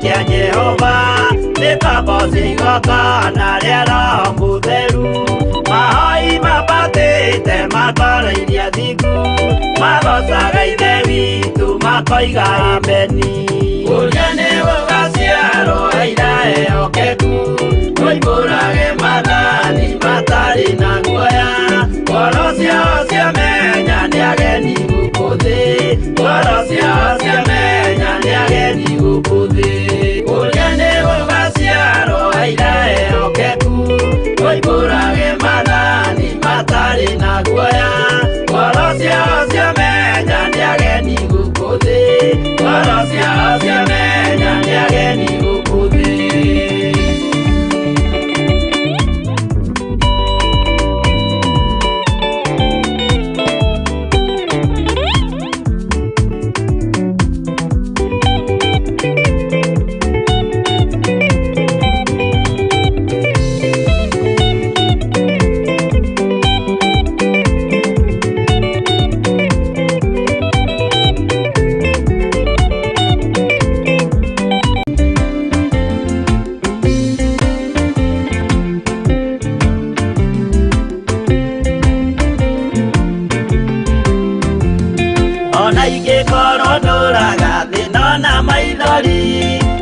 kĩa Jehova nĩ kaba cigongona rĩa Roho Mũtheru mahoi mabatĩte makarairia thingu magocaga Ithe witũ makoiga ameni ũrĩa nĩ gũgaciarwo aira ehokeku moimbũrage maathani matarĩ na guoya ngoro ciao ciamenya nĩ ageni gũkũ thĩ ngoro ciao ciamenya nĩ ageni gũkũ thĩ ũrĩa nĩ gũgaciarwo aira ehokeku moimbũrage maathani matarĩ na guoya ngoro ciao ciamenya nĩ ageni gũkũ thĩ ngoro ciao ciamenya nĩ ageni gũkũ thĩ. Ona ingĩkorwo ndũraga thĩna na maithori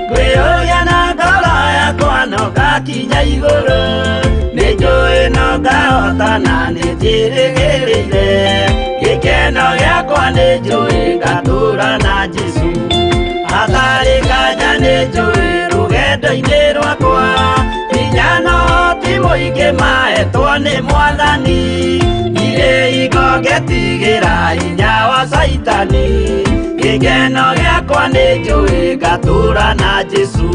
ngwĩyũria na ngoro yakwa no ngakinya igũrũ nĩ njũĩ no ngahotana nĩ njĩrĩgĩrĩire gĩkeno gĩakwa nĩ njũĩ ngatũũra na Jesũ hatarĩ nganja nĩ njũĩ rũgendo-inĩ rwakwa hinya no ti mũingĩ mahetwo nĩ Mwathani ndirĩ hingo ngetigĩra hinya wa Caitani gĩkeno gĩakwa nĩ njũĩ ngatũũra na Jesũ.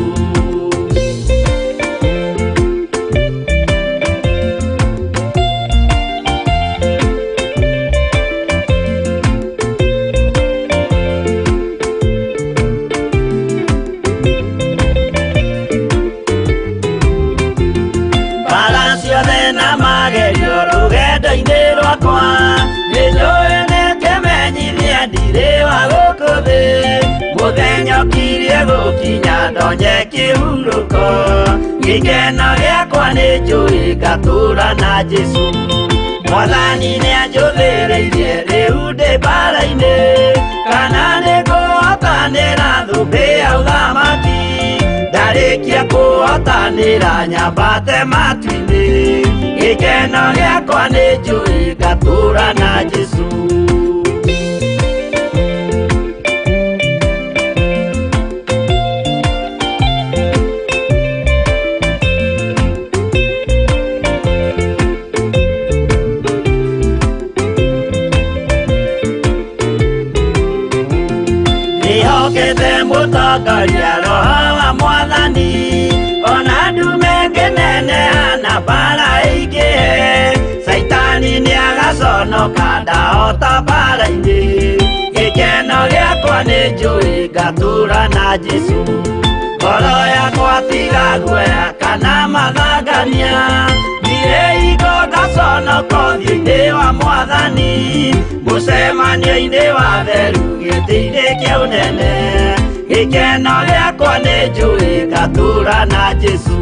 Mbara ciothe na magerio rũgendo-inĩ rwakwa nĩ njũĩ nĩ kĩmenyithia ndirĩ wa gũkũ thĩ mũthenya ũkirie gũkinya ndonye kĩhurũko gĩkeno gĩakwa nĩ njũĩ ngatũũra na Jesũ Mwathani nĩ anjũthĩrĩirie rĩu ndĩ mbara-inĩ kana nĩ ngũhotanĩra thũmbĩ ya ũthamaki ndarĩkia kũhotanĩra nyambate matu-inĩ gĩkeno gĩakwa nĩ njũĩ ngatũũra na Jesũ. Ndĩhokete mũtongoria Roho wa Mwathani ona ndume ngĩneneha na mbara ĩingĩhe Caitani nĩagaconoka ndahota mbara-inĩ gĩkeno gĩakwa nĩ njũĩ ngatũũra na Jesũ ngoro yakwa tiga guoya kana mathangania ndirĩ hingo ngaconoka ũthiũ-inĩ wa Mwathani mũcemanio-inĩ wa theru gĩtĩ-inĩ kĩa ũnene gĩkeno gĩakwa nĩ njũĩ ngatũũra na Jesũ.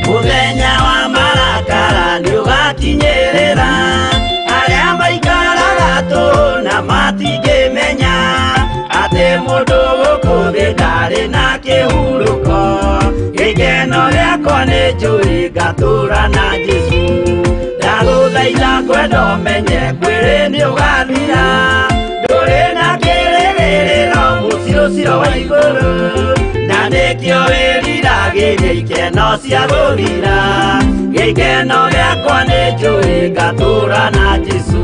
Mũthenya wa marakara nĩũgakinyĩrĩra arĩa maikaraga tũhũ na matingĩmenya atĩ mũndũ gũkũ thĩ ndarĩ na kĩhurũko gĩkeno gĩakwa nĩ njũĩ ngatũũra na Jesũ ndagũthaitha kwenda ũmenye mwĩrĩ nĩũgathira ndũrĩ na kĩrĩgĩrĩro mũciĩ ũcio wa igũrũ na nĩkĩo wĩriragĩria ikeno cia gũthira gĩkeno gĩakwa nĩ njũĩ ngatũũra na Jesũ.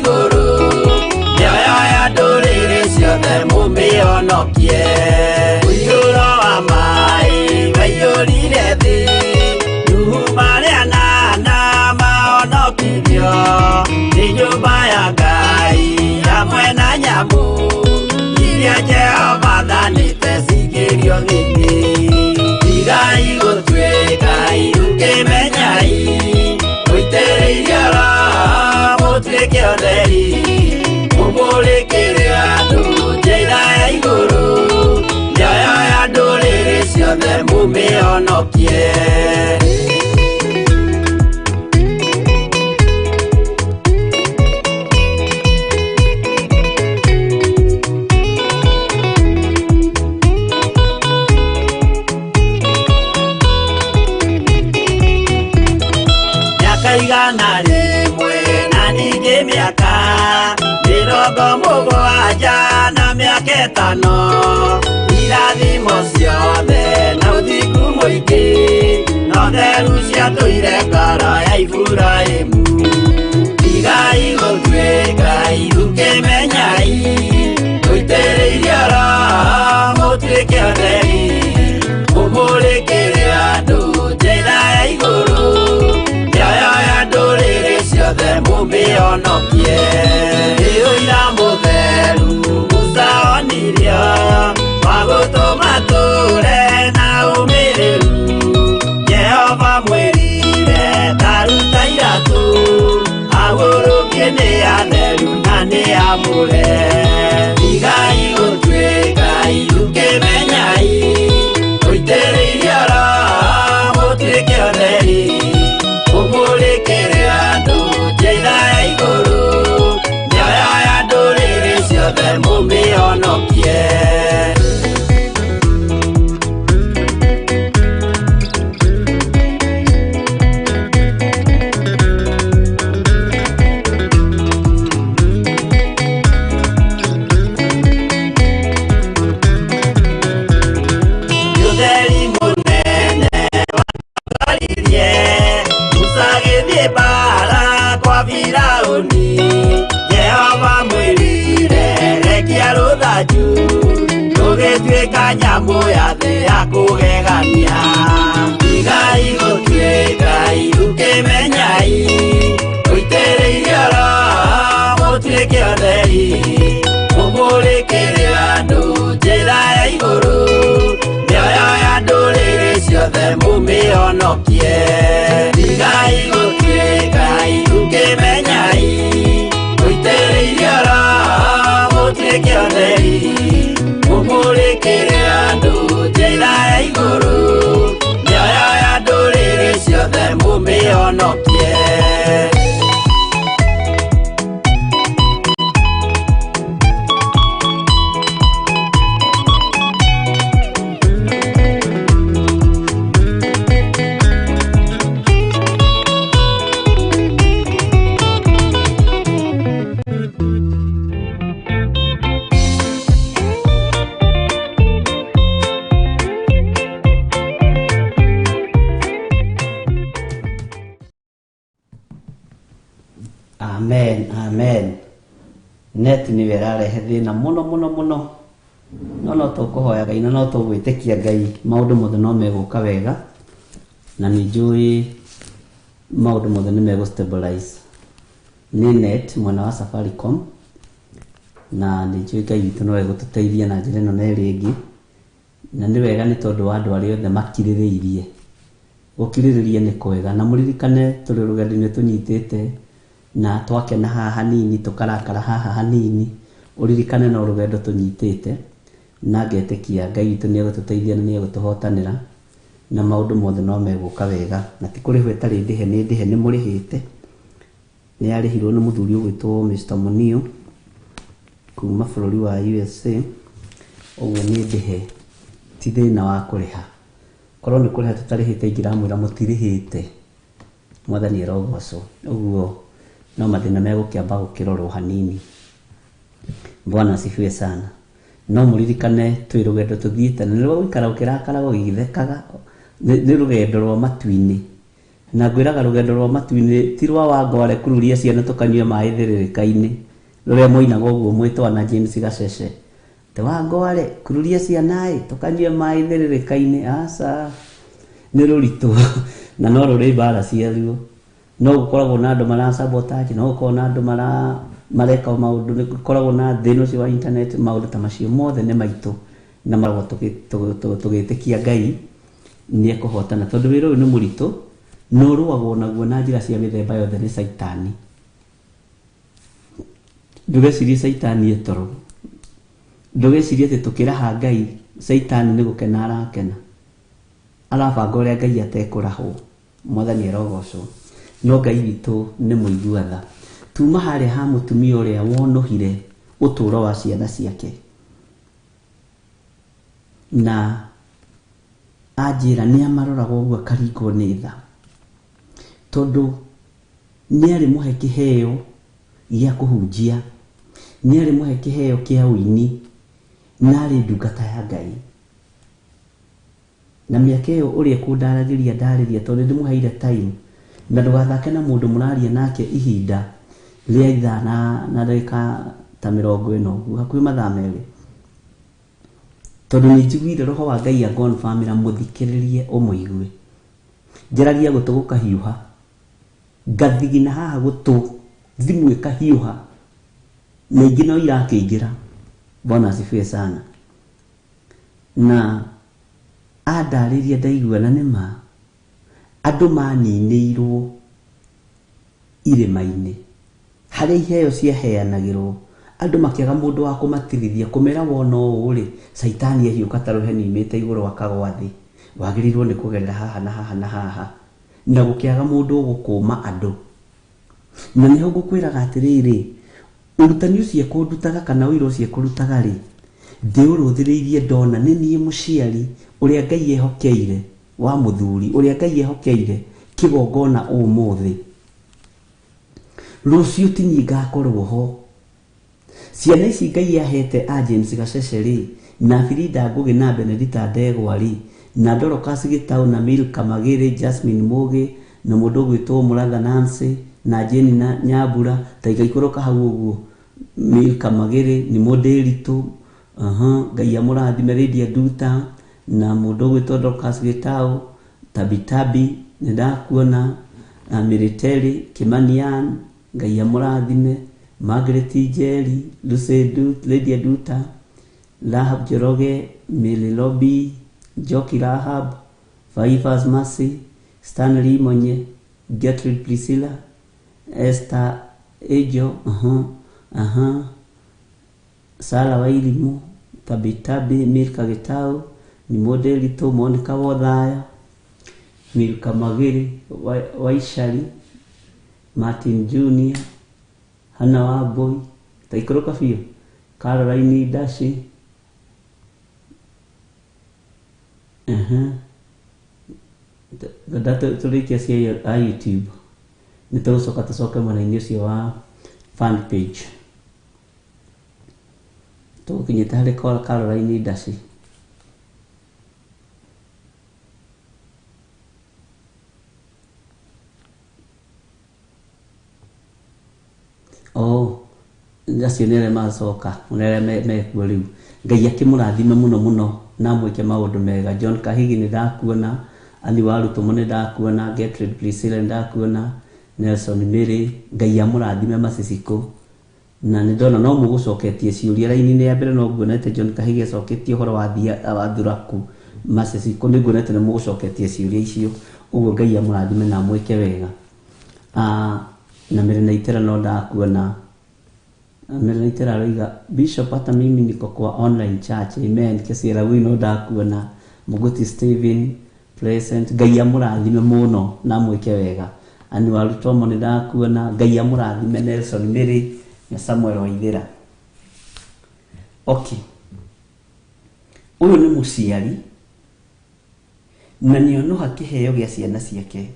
igũrũ mĩoyo ya ndũrĩrĩ ciothe mũmĩhonokie ũiyũro wa maĩ waiyũrire thĩ Nuhu marĩ anana mahonokirio nĩ nyũmba ya Ngai hamwe na nyamũ iria Jehova athanĩte cingĩrio thĩinĩ tigai gũtuĩka irũkĩmenyai mũitĩrĩirie Roho mũtuĩke ũtheri mũmũrĩkĩre andũ njĩra ya igũrũ mĩoyo ya ndũrĩrĩ ciothe mũmĩhonokie. Mĩaka 100 na ningĩ mĩaka 70 na mĩaka 5 irathimo ciothe na ũthingu mũingĩ na ũtheru ciatũire ngoro ya Iburahĩmu. Tigai gũtuĩka irũkĩmenyai mũitĩrĩirie Roho mũtuĩke ũtheri mũmũrĩkĩre andũ njĩra ya igũrũ mĩoyo ya ndũrĩrĩ ciothe mũmĩhonokie. Nĩ ũira mũtheru Musa onirio wa gũtũma tũre na ũmĩrĩru Jehova mwĩrire ta ruta iratũ ahurũkie nĩ atheru na nĩ amũre. Tigai gũtuĩka irũkĩmenyai mũitĩrĩirie Roho mũtuĩke ũtheri mũmũrĩkĩre andũ njĩra ya igũrũ mĩoyo ya ndũrĩrĩ ciothe mũmĩhonokie. Ũtheri mũnene watwaririe Musa agĩthiĩ mbaara kwa Firaũni Jehova mwĩrire rekia rũthanju rũgĩtuĩka nyamũ ya thĩ ya kũgegania. Tigai gũtuĩka irũkĩmenyai mũitĩrĩirie Roho mũtuĩke ũtheri mũmũrĩkĩre andũ njĩra ya igũrũ mĩoyo ya ndũrĩrĩ ciothe mũmĩhonokie. Tigai gũtuĩka irũkĩmenyai mũitĩrĩirie Roho mũtuĩke ũtheri mũmũrĩkĩre andũ njĩra ya igũrũ mĩoyo ya ndũrĩrĩ ciothe mũmĩhonokie. Amen, amen. Net nĩwe ĩrarehe thĩna mũno mũno mũno no no tũkũhoya Ngai na no tũgwĩtĩkia Ngai maũndũ mothe no megũka wega na nĩ njũĩ maũndũ mothe nĩ megũ stabilize. Nĩ net mwena wa Safaricom na nĩ njũĩ Ngai witũ no egũtũteithia na njĩra ĩno na ĩrĩa ĩngĩ na nĩ wega nĩ tondũ wa andũ arĩa othe makirĩrĩirie. Gũkirĩrĩria nĩ kwega na mũririkane tũrĩ rũgendo-inĩ tũnyitĩte na twakena haha hanini tũkarakara haha hanini ũririkane no rũgendo tũnyitĩte na ngetĩkia Ngai witũ nĩ egũtũteithia na nĩ egũtũhotanĩra na maũndũ mothe no megũka wega na ti kũrĩhwo ĩtarĩ ndĩhe nĩ ndĩhe nĩ mũrĩhĩte. Nĩ yarĩhirwo nĩ mũthuri ũgwĩtwo Mr. Munio kuma bũrũri wa USA ũguo nĩ ndĩhe ti thĩna wa kũrĩha korwo nĩ kũrĩha tũtarĩhĩte ingĩramwĩra mũtirĩhĩte Mwathani arogocwo ũguo no mathĩna megũkĩamba gũkĩrorwo hanini. Bwana asifiwe sana. No mũririkane twĩ rũgendo tũthiĩte na nĩ rwa gũikara ũkĩrakaraga ũgĩthekaga nĩ rũgendo rwa matu-inĩ Na ngwĩraga rũgendo rwa matu-inĩ ti rwa Wangware kururia ciana tũkanyue maĩ thĩrĩrĩka-inĩ rũrĩa moinaga ũguo mwĩtwa na James Gacece te Wangware kururia ciana ĩ tũkanyue maĩ thĩrĩrĩka-inĩ, aca, nĩ rũritũ na no rũrĩ mbara ciaruo. No gũkoragwo na andũ mara sabotage, no gũkoragwo na andũ mareka maũndũ, nĩ gũkoragwo na thĩna ũcio wa internet, maũndũ ta macio mothe nĩ maitũ na maragwo tũgĩtĩkia Ngai nĩ ekũhotana, tondũ wĩra ũyũ nĩ mũritũ na ũrũagwo naguo na njĩra cia mĩthemba yothe nĩ Caitani. Ndũgecirie Caitani e toro, ndũgecirie atĩ tũkĩraha Ngai Caitani nĩ gũkena arakena, arabanga ũrĩa Ngai atekũrahwo. Mwathani arogocwo. No Ngai witũ nĩ mũigua tha. Tuma harĩa ha mũtumia ũrĩa wonũhire ũtũũro wa ciana ciake na anjĩra nĩ amaroraga ũguo akaringwo nĩ tha, tondũ nĩ arĩ mũhe kĩheo gĩa kũhunjia, nĩ arĩ mũhe kĩheo kĩa ũini, na arĩ ndungata ya Ngai. Na mĩaka ĩyo ũrĩa kũndaragĩria ndarĩria, tondũ nĩndĩmũheire time, na ndũgathake na mũndũ mũraria nake ihinda rĩa ithaa na ndagĩka ta 40 ũguo, hakuhĩ mathaa 2, tondũ nĩ njiguire roho wa Ngai angonfamĩra mũthikĩrĩrie ũmũigue. Njaragia gũtũ gũkahiũha, ngathigina haha gũtũ, thimũ ĩkahiũha, na ingĩ no irakĩingĩra. Bwana asifiwe sana. Na andarĩria ndaigua, na nĩ ma andũ maninĩirwo irĩma-inĩ harĩa iheo ciaheanagĩrwo, andũ makĩaga mũndũ wa kũmatirithia kũmera wona ũũ rĩ, Caitani ehiũka ta rũheni imĩte igũrũ akagwa thĩ, wagĩrĩirwo nĩ kũgerera haha na haha na haha, na gũkĩaga mũndũ ũgũkũma andũ. Na nĩho ngũkwĩraga atĩrĩrĩ, ũrutani ũcio ekũndutaga kana ũira ũcio ekũrutaga rĩ, ndĩũrũthĩrĩirie ndona nĩ niĩ mũciari ũrĩa Ngai ehokeire wa mũthuri, ũrĩa Ngai ehokeire kĩgongona ũmũthĩ, rũciũ ti niĩ ngakorwo ho. Ciana ici Ngai ahete a James Gacece rĩ, na Frida Ngugi na Benedita Ndegwa rĩ, na Dorcas Gitau na Milka Magĩrĩ, Jasmine Mũgĩ na mũndũ ũgwĩtwo Mũratha Nancy na Jane na Nyambura, ta igaikũrũka hau ũguo, Milka Magĩrĩ nĩ mũndĩritũ, Ngai amũrathime, Lydia Nduta na mũndũ ũgwĩtwo Dorcas Gitau, Tabitabi nĩ ndakuona, na Military Kimanian, Ngai amũrathime, Margaret Njeri, Lucy Lydia Nduta, Rahab Njoroge, Mary Robi, Njoki Rahab, Faivas Mercy, Stanley Monye, Gertrude Priscilla, Esther Ejo, Sarah Wairimu, Tabitabi, Milka Gitau, Nimodelitu, Monica Wothaya, Milka Magĩrĩ, Waicari, Martin Junior, Hannah Wambui, ta ikũrũka biũ, Caroline Dashi, ngenda tũrĩkie cia a YouTube, nĩ tũgũcoka tũcoke mwena-inĩ ũcio wa fan page. Tũgũkinyĩte harĩ Caroline Dashi. Oh, acio nĩ arĩa macoka, nĩ arĩa mekuo rĩu. Ngai akĩmũrathime mũno mũno na amwĩke maũndũ mega. John Kahigi nĩ ndakuona, Annie Warutumo nĩ ndakuona, Gertrude Priscilla nĩ ndakuona, Nelson Mary, Ngai amũrathime Maciciko. Na nĩ ndona no mũgũcoketie ciũria raini-inĩ ya mbere, no nguonete John Kahigi acoketie ũhoro wa wa Thuraku Maciciko, nĩ nguonete nĩ mũgũcoketie ciũria icio. Ũguo Ngai amũrathime na amwĩke wega. Na Mary Naitera no ndakuona. Mary Naitera aroiga Bishop, hata mimi niko kwa online church, amen. Kesiera wino no ndakuona. Muguti Steven Present, Ngai amũrathime mũno na amwĩke wega. Annie Warutomo nĩ ndakuona, Ngai amũrathime Nelson Mary na Samuel Waithera. Okay, ũyũ nĩ mũciari na nĩonoha kĩheo gĩa ciana ciake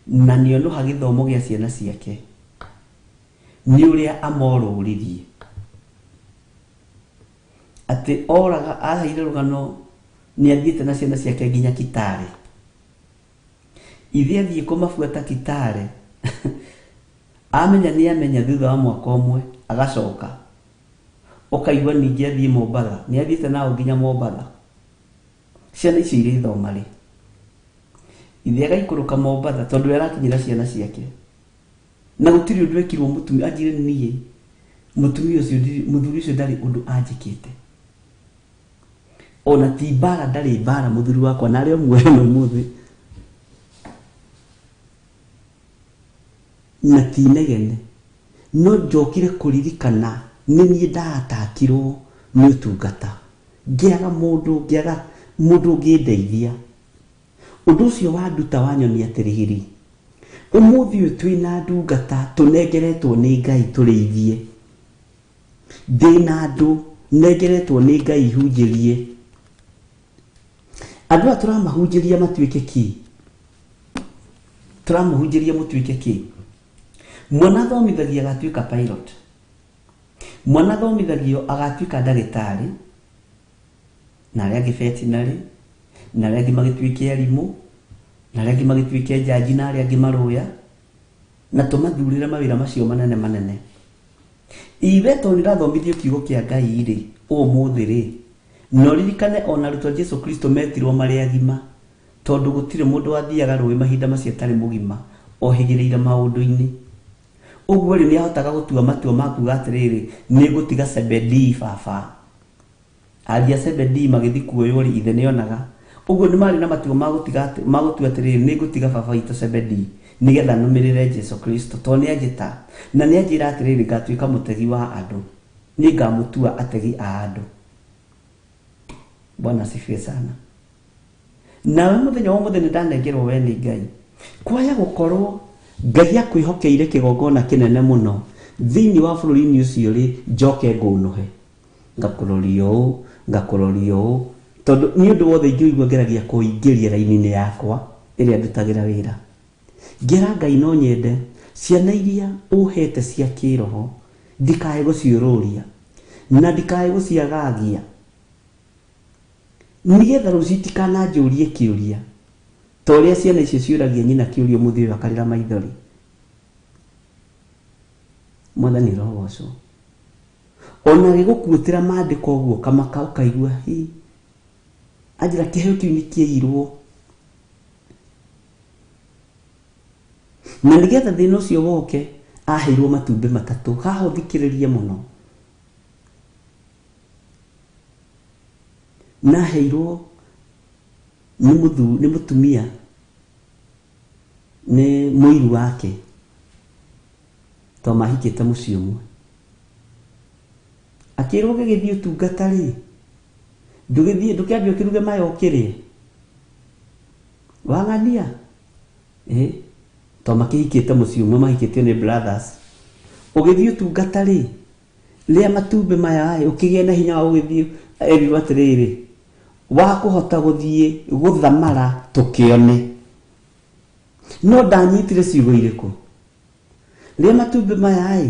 na nĩonoha gĩthomo gĩa ciana ciake nĩ ũrĩa amorũririe atĩ oraga aheire rũgano nĩ athiĩte na ciana ciake nginya Kitale. Ithe athiĩ kũmabuata Kitale amenya nĩ amenya thutha wa mwaka ũmwe agacoka ũkaigua ningĩ athiĩ Mombatha, nĩ athiĩte nao nginya Mombatha. Ciana icio irĩthoma rĩ? Ithe agaikũrũka Mombatha tondũ we arakinyĩra ciana ciake na gũtirĩ ũndũ ekirwo mũtumia. Anjire niĩ mũtumia ũcio mũthuri ũcio ndarĩ ũndũ anjĩkĩte, ona ti mbara, ndarĩ mbara mũthuri wakwa na arĩ o muoyo na ũmũthĩ, na ti inegene. No njokire kũririkana nĩ niĩ ndatakirwo nĩ ũtungata, ngĩaga mũndũ, ngĩaga mũndũ ũngĩndeithia. Ũndũ ũcio wanduta wanyonia atĩrĩrĩ, ũmũthĩ ũyũ twĩna ndungata tũnengeretwo nĩ Ngai tũrĩithie, ndĩna andũ nengeretwo nĩ Ngai hunjĩrie. Andũ aya tũramahunjĩria matuĩke kĩ? Tũramũhunjĩria mũtuĩke kĩ? Mwana athomithagia agatuĩka pilot, mwana athomithagio agatuĩka ndagĩtarĩ, na arĩa angĩ veterinary, na arĩa angĩ magĩtuĩke arimũ, na arĩa angĩ magĩtuĩke njanji, na arĩa angĩ marũya, na tũmathurĩre mawĩra macio manene manene. Iwe tondũ nĩ ũrathomithio kiugo kĩa Ngai rĩ, ũmũthĩ rĩ, na ũririkane ona arutwo a Jesu Kristo metirwo marĩ agima, tondũ gũtirĩ mũndũ wathiaga rũĩ mahinda macio atarĩ mũgima ohĩgĩrĩire maũndũ-inĩ. Ũguo rĩ, nĩ ahotaga gũtua matua ma kuga atĩrĩrĩ, nĩ ngũtiga Zebedii baba. Ariũ a Zebedii magĩthiĩ kuoywo rĩ, ithe nĩonaga. Ũguo nĩ marĩ na matua ma gũtiga ma gũtua atĩrĩrĩ, nĩ ngũtiga baba witũ Zebedii nĩgetha nũmĩrĩre Jesu Kristo, tondũ nĩ anjĩta na nĩ anjĩra atĩrĩrĩ, ngatuĩka mũtegi wa andũ, nĩ ngamũtua ategi a andũ. Bwana asifiwe sana. Nawe mũthenya wa ũmũthĩ nĩ ndanengerwo we nĩ Ngai, kwaya gũkorwo Ngai akwĩhokeire kĩgongona kĩnene mũno thĩinĩ wa bũrũri-inĩ ũcio rĩ, njoke ngũnũhe, ngakũroria ũũ, ngakũroria ũũ, tondũ nĩ ũndũ wothe ingĩigua ngeragia kũingĩria raini-inĩ yakwa ĩrĩa ndutagĩra wĩra. Ngera Ngai no nyende ciana iria ũhete cia kĩroho ndikae gũciũrũria na ndikae gũciagagia, nĩgetha rũciũ itikananjũrie kĩũria ta ũrĩa ciana icio ciũragia nyina kĩũria ũmũthĩ ũyũ akarĩra maithori. Mwathani arogocwo. Ona agĩgũkuĩtĩra maandĩko ũguo ũkamaka ũkaigua hi anjĩra kĩheo kĩu nĩ kĩairwo. Na nĩgetha thĩna ũcio woke aheirwo matumbĩ matatũ. Haha ũthikĩrĩrie mũno. Na aheirwo nĩ mũtumia, nĩ mũiru wake, tondũ mahikĩte mũciĩ ũmwe. Akĩrwo ũgĩgĩthiĩ ũtungata rĩ, ndũgĩthiĩ ndũkĩambie ũkĩruge maya ũkĩrĩe wang'ania, tondũ makĩhikĩte mũciĩ ũmwe, mahikĩtio nĩ brothers. Ũgĩthiĩ ũtungata rĩ, rĩa matumbĩ maya ĩ, ũkĩgĩe na hinya wa gũgĩthiĩ. Erirwo atĩrĩrĩ, wa kũhota gũthiĩ gũthamara tũkĩone. No ndanyitire ciugo irĩkũ? Rĩa matumbĩ maya ĩ,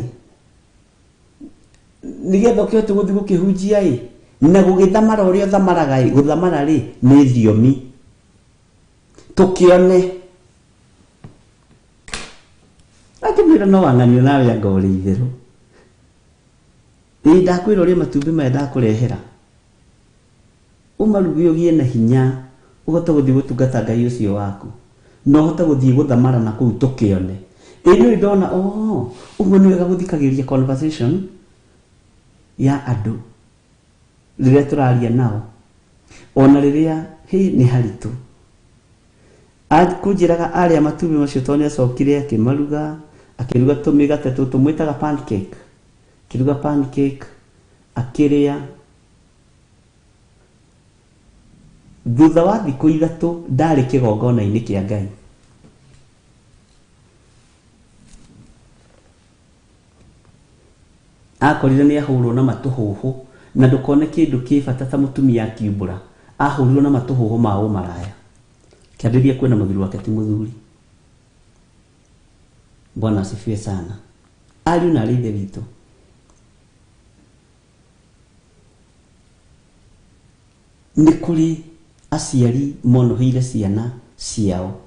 nĩgetha ũkĩhote gũthiĩ gũkĩhunjia ĩ, na gũgĩthamara ũrĩa ũthamaraga ĩ, gũthamara rĩ nĩ thiomi, tũkĩone. Akĩmwĩra no wang'anio nawe anga ũrĩ itherũ. Ĩ ndakwĩra ũrĩe matumbĩ maya ndakũrehera, ũmaruge ũgĩe na hinya ũhote gũthiĩ gũtungata Ngai ũcio waku, na ũhote gũthiĩ gũthamara na kũu tũkĩone. Ĩ nĩ ndona oh, ũguo nĩ wega gũthikagĩrĩria conversation ya andũ rĩrĩa tũraria nao, ona rĩrĩa hĩ nĩ haritũ. Kũnjĩraga arĩa matumbĩ macio, tondũ nĩ acokire akĩmaruga, akĩruga tũmĩgate tũtũ mwĩtaga pancake, akĩruga pancake akĩrĩa. Thutha wa thikũ 3 ndarĩ kĩgongona-inĩ kĩa Ngai. Akorire nĩ ahũrwo na matũhũhũ, na ndũkone kĩndũ kĩ bata ta mũtumia akiumbũra. Ahũrirwo na matũhũhũ ma ũmaraya, kĩambĩrĩria kuona mũthuri wake ti mũthuri. Bwana asifiwe sana. Ariũ na arĩ ithe witũ, nĩ kũrĩ aciari monoheire ciana ciao.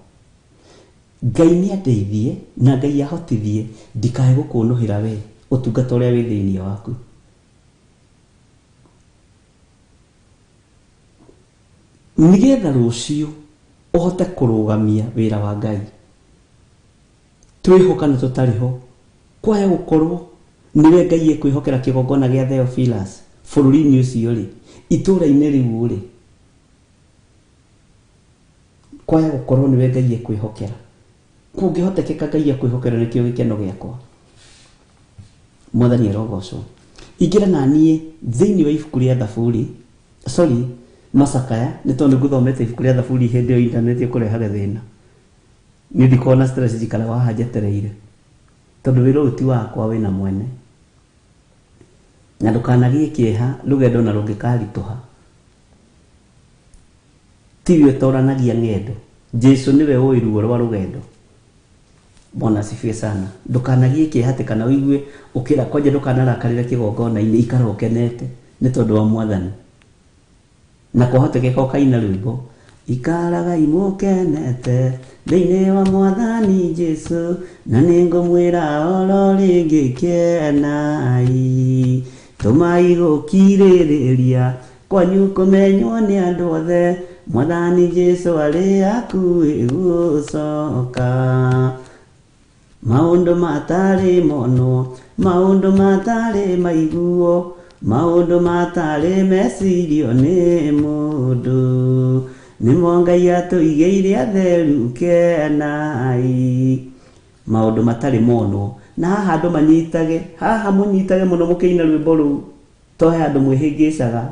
Ngai nĩ andeithie na Ngai ahotithie ndikae gũkũnũhĩra we ũtungata ũrĩa wĩ thĩinĩ waku. Nĩgetha rũciũ ũhote kũrũgamia wĩra wa Ngai. Twĩho kana tũtarĩ ho, kwaya gũkorwo nĩwe Ngai ekwĩhokera kĩgongona gĩa Theophilus bũrũri-inĩ ũcio rĩ, itũũra-inĩ rĩu rĩ, kwaya gũkorwo nĩwe Ngai ekwĩhokera. Kũngĩhotekeka Ngai ekwĩhokera nĩkĩo gĩkeno gĩakwa. Mwathani arogocwo. Ingĩra na niĩ thĩinĩ wa ibuku rĩa Thaburi, sorry, Macakaya, nĩ tondũ ngũthomete ibuku rĩa Thaburi hĩndĩ ĩyo intaneti ĩkũrehaga thĩna. Niĩ ndikoragwo na stress njikaraga haha njetereire. Tondũ wĩra ũyũ ti wakwa wĩna mwene. Na ndũkanagĩe kĩeha rũgendo na rũngĩkaritũha. Tiwe ũtoranagia ng'endo. Jesu nĩwe ũĩ ruo rwa rũgendo. Bwana asifiwe sana. Ndũkanagĩe kĩeha atĩ kana ũigue ũkĩra kwanja ndũkanarakarĩre kĩgongona-inĩ, ikara ũkenete nĩ tondũ wa Mwathani. Na kwahotekeka ũkaina rwĩmbo ikaragai mũkenete thĩinĩ wa Mwathani Jesu, na nĩngũmwĩra oro rĩngĩ kenai. Tũmai gũkirĩrĩria kwanyu kũmenywo nĩ andũ othe, Mwathani Jesu arĩ hakuhĩ gũcoka. Maũndũ matarĩ monwo, maũndũ matarĩ maiguo, maũndũ matarĩ mecirio nĩ mũndũ, nĩmo Ngai atũigĩire atheru kenai. Maũndũ matarĩ monwo. Na haha andũ manyitage, haha mũnyitage mũno mũkĩina rwĩmbo rũu, to he andũ mwĩhĩngĩcaga.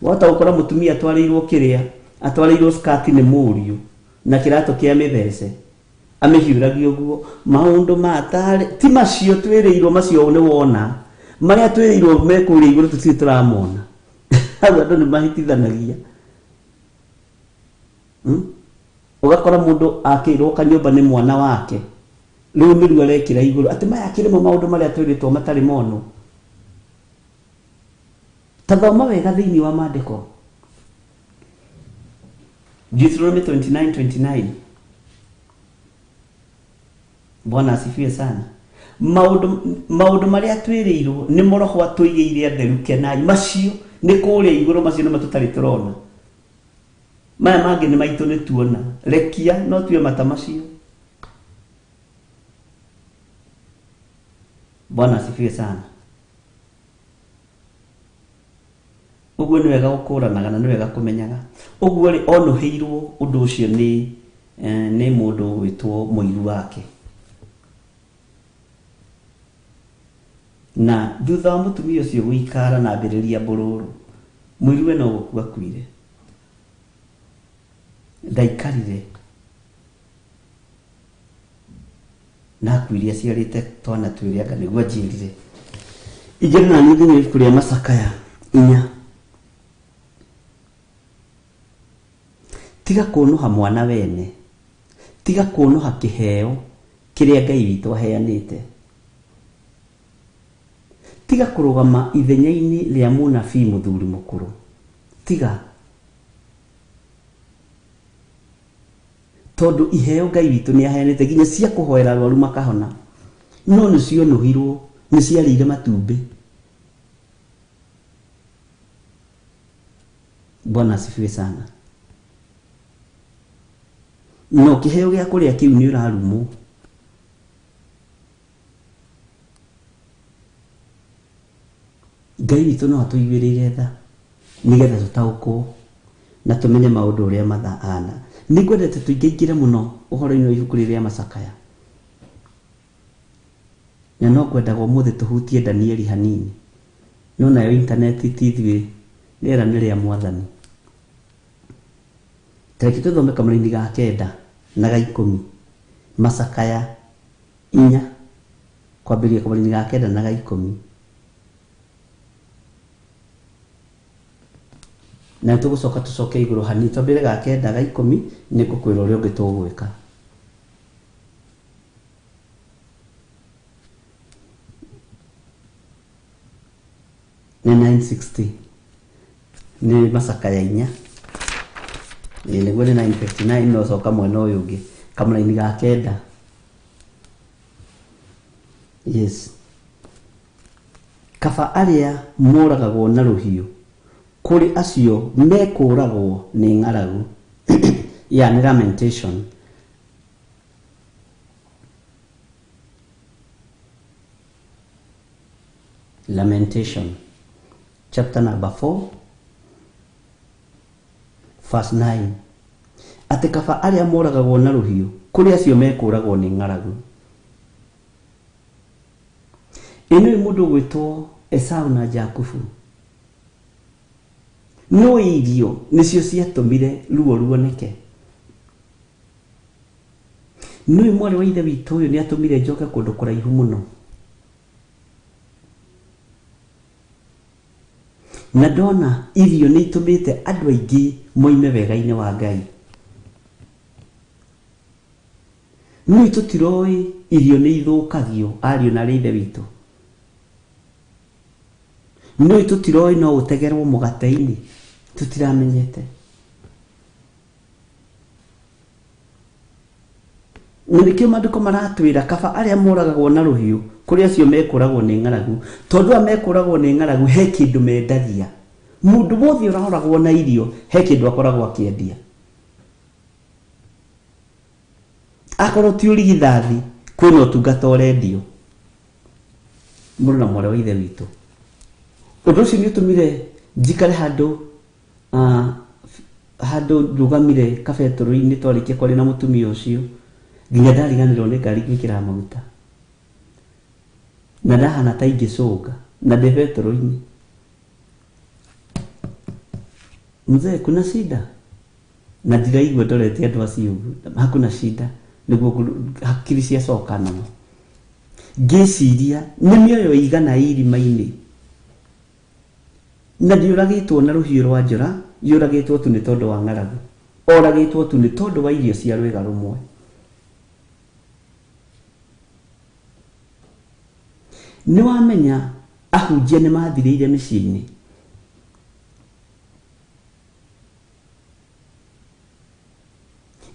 Wahota gũkora mũtumia atwarĩirwo kĩrĩa, atwarĩirwo skati nĩ mũriũ na kĩratũ kĩa mĩthece, amĩhiũragia ũguo. Maũndũ matarĩ ti macio twĩrĩirwo, macio nĩ wona, marĩa twĩrĩirwo me kũrĩa igũrũ tũtirĩ tũramona. Hau andũ nĩ mahĩtithanagia. Ũgakora mũndũ akĩirwo kanyũmba nĩ mwana wake, rĩu nĩruo arekĩra igũrũ atĩ maya akĩrĩ mo maũndũ marĩa twĩrĩtwo matarĩ monwo. Ta thoma wega thĩinĩ wa maandĩko. Deuteronomy 29:29. Bwana asifiwe sana. Maũndũ marĩa twĩrĩirwo nĩmo Roho atũigĩire atheru kenai, macio nĩ kũrĩa igũrũ, macio nĩmo tũtarĩ tũrona. Maya mangĩ nĩ maitũ nĩ tuona. Rekia no tue mata macio. Bwana asifiwe sana. Ũguo nĩ wega gũkũranaga na nĩ wega kũmenyaga. Ũguo rĩ, onũhĩirwo ũndũ ũcio nĩ mũndũ ũgwĩtwo mũiru wake. Na thutha wa mũtumia ũcio gũikara na ambĩrĩria mbũrũrũ, mũiruwe no gũkua akuire. Ndaikarire. Na akuire aciarĩte twana twĩrĩ anga nĩguo anjĩrire. Ingĩra na niĩ thĩinĩ wa ibuku rĩa Macakaya 4. Tiga kũnũha mwana wene, tiga kũnũha kĩheo kĩrĩa Ngai witũ aheanĩte. Tiga kũrũgama ithenya-inĩ rĩa mũnabii mũthuri mũkũrũ. Tiga. Tondũ iheo Ngai witũ nĩ aheanĩte nginya cia kũhoera arwaru makahona, no nĩ cionũhirwo, nĩ ciarĩire matumbĩ. Bwana asifiwe sana. No kĩheo gĩa kũrĩa kĩu nĩ ũrarumwo. Ngai witũ no atũiguĩrĩire tha nĩgetha tũtaũkwo na tũmenye maũndũ ũrĩa mathana. Nĩngwendete tũingaingĩre mũno ũhoro-inĩ wa ibuku rĩrĩa Macakaya. Na no ngwendaga ũmũthĩ tũhutie Danieli hanini. No nayo intaneti ti ithuĩ, rĩera nĩ rĩa Mwathani. Tareke tũthome kamũraini ga 9 na ga 10. Macakaya 4 kwambĩrĩria kamũraini ga 9 na ga 10. Na tũgũcoka tũcoke igũrũ hanini, twambĩrĩrie ga 9 ga 10, nĩ ngũkwĩra ũrĩa ũngĩ tũgwĩka. Nĩ 960. Nĩ Macakaya 4. Ĩĩ, nĩguo nĩ 959, no coka mwena ũyũ ũngĩ. Kamũraini ga kenda. Yes. Kaba arĩa moragagwo na rũhiũ kũrĩ acio mekũragwo nĩ ng'aragu. Ya nĩ Lamentation. Lamentation chapter number 4 verse 9. Atĩ kaba arĩa moragagwo na rũhiũ kũrĩ acio mekũragwo nĩ ng'aragu. Ĩno nĩ mũndũ ũgwĩtwo Esau na Jakubu. No irio nĩcio ciatũmire ruo ruoneke. Nĩũĩ mwarĩ wa ithe witũ ũyũ nĩ atũmire njoke kũndũ kũraihu mũno. Na ndona irio nĩ itũmĩte andũ aingĩ moime wega-inĩ wa Ngai. Nĩũĩ tũtiroĩ irio nĩ ithũkagio ariũ na arĩ ithe witũ. Nĩũĩ tũtiroĩ no ũtegerwo mũgate-inĩ, tũtiramenyete. Na nĩkĩo maandĩko maratwĩra kaba arĩa moragagwo na rũhiũ kũrĩ acio mekũragwo nĩ ng'aragu, tondũ aya mekũragwo nĩ ng'aragu he kĩndũ mendagia. Mũndũ wothe ũroragwo na irio he kĩndũ akoragwo akĩendia. Akorwo ti ũrigithathi kwĩna ũtungata ũrendio. Mũrũ na mwarĩ wa ithe witũ. Ũndũ ũcio nĩ ũtũmire njikare handũ handũ ndũgamire kabetũrũ-inĩ twarĩkia kwaria na mũtumia ũcio nginya ndariganĩrwo nĩ ngari ngĩkĩra maguta. Na ndahana ta ingĩcũnga na ndĩ betũrũ-inĩ. Mzee, kuna shida? Na ndiraigua ndorete andũ acio ũguo. Hakuna shida. Nĩguo hakiri ciacoka namo. Ngĩciria nĩ mĩoyo igana irima-inĩ. Na ndiũragĩtwo na rũhiũ rwa njora, yũragĩtwo tu nĩ tondũ wa ng'aragu. Oragĩtwo tu nĩ tondũ wa irio cia rwĩga rũmwe. Nĩ wamenya ahunjia nĩ mathirĩire mĩciĩ-inĩ.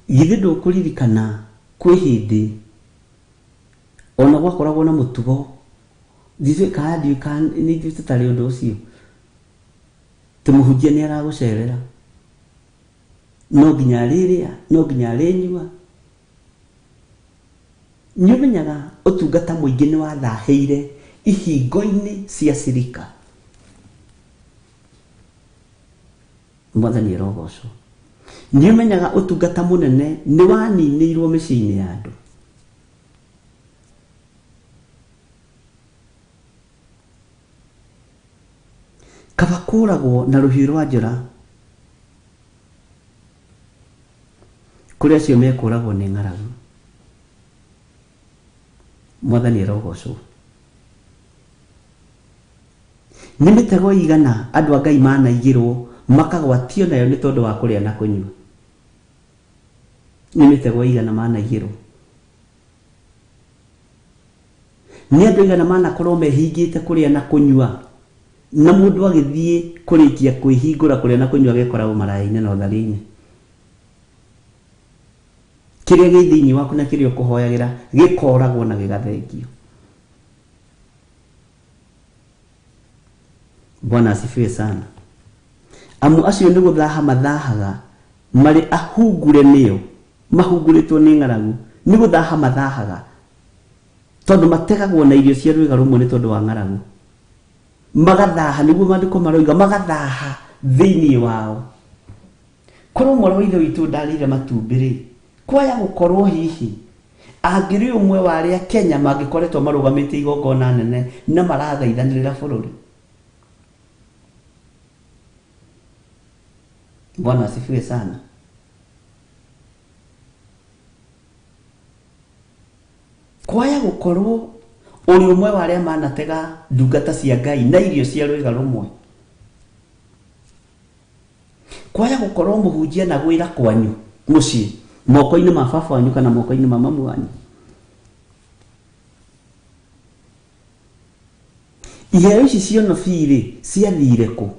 Githĩ ndũkũririkana kwĩ hĩndĩ ona gwakoragwo na mũtugo ndiũĩ kana ndiũĩ kana nĩ ithuĩ tũtarĩ ũndũ ũcio. Tĩ mũhunjia nĩ aragũcerera. No nginya arĩrĩa, no nginya arĩnyua. Nĩ ũmenyaga ũtungata mũingĩ nĩ wathahĩire ihingo-inĩ cia cirika. Mwathani arogocwo. Nĩ ũmenyaga ũtungata mũnene nĩ waninĩirwo mĩciĩ-inĩ ya andũ. Kaba kũragwo na rũhiũ rwa njora kũrĩ acio mekũragwo nĩ ng'aragu. Mwathani arogocwo. Nĩ mĩtego igana andũ a Ngai manaigĩrwo makagwatio nayo nĩ tondũ wa kũrĩa na kũnyua. Nĩ mĩtego igana manaigĩrwo. Nĩ andũ igana manakorwo mehingĩte kũrĩa na kũnyua. Na mũndũ agĩthiĩ kũrĩkia kwĩhingũra kũrĩa na kũnyua agekora ũmaraya-inĩ na ũtharia-inĩ. Kĩrĩa gĩ thĩinĩ waku na kĩrĩa ũkũhoyagĩra gĩkoragwo na gĩgathengio. Bwana asifiwe sana. Amu acio nĩ gũthaha mathahaga marĩ ahungure nĩo, mahungurĩtwo nĩ ng'aragu, nĩ gũthaha mathahaga tondũ mategagwo na irio cia rwĩga rũmwe nĩ tondũ wa ng'aragu. Magathaha, nĩguo maandĩko maroiga, magathaha thĩinĩ wao. Korwo mwarĩ wa ithe witũ ndarĩire matumbĩ rĩ, kwaya gũkorwo hihi angĩrĩ ũmwe wa arĩa Kenya mangĩkoretwo marũgamĩte igongona nene na marathaithanĩrĩra bũrũri. Bwana asifiwe sana. Kwaya gũkorwo ũrĩ ũmwe wa arĩa manatega ndungata cia Ngai na irio cia rwĩga rũmwe. Kwaya gũkorwo mũhunjia na gwĩra kwanyu mũciĩ moko-inĩ ma baba wanyu kana moko-inĩ ma mamu wanyu. Iheo ici cia ũnabii rĩ ciathire kũ?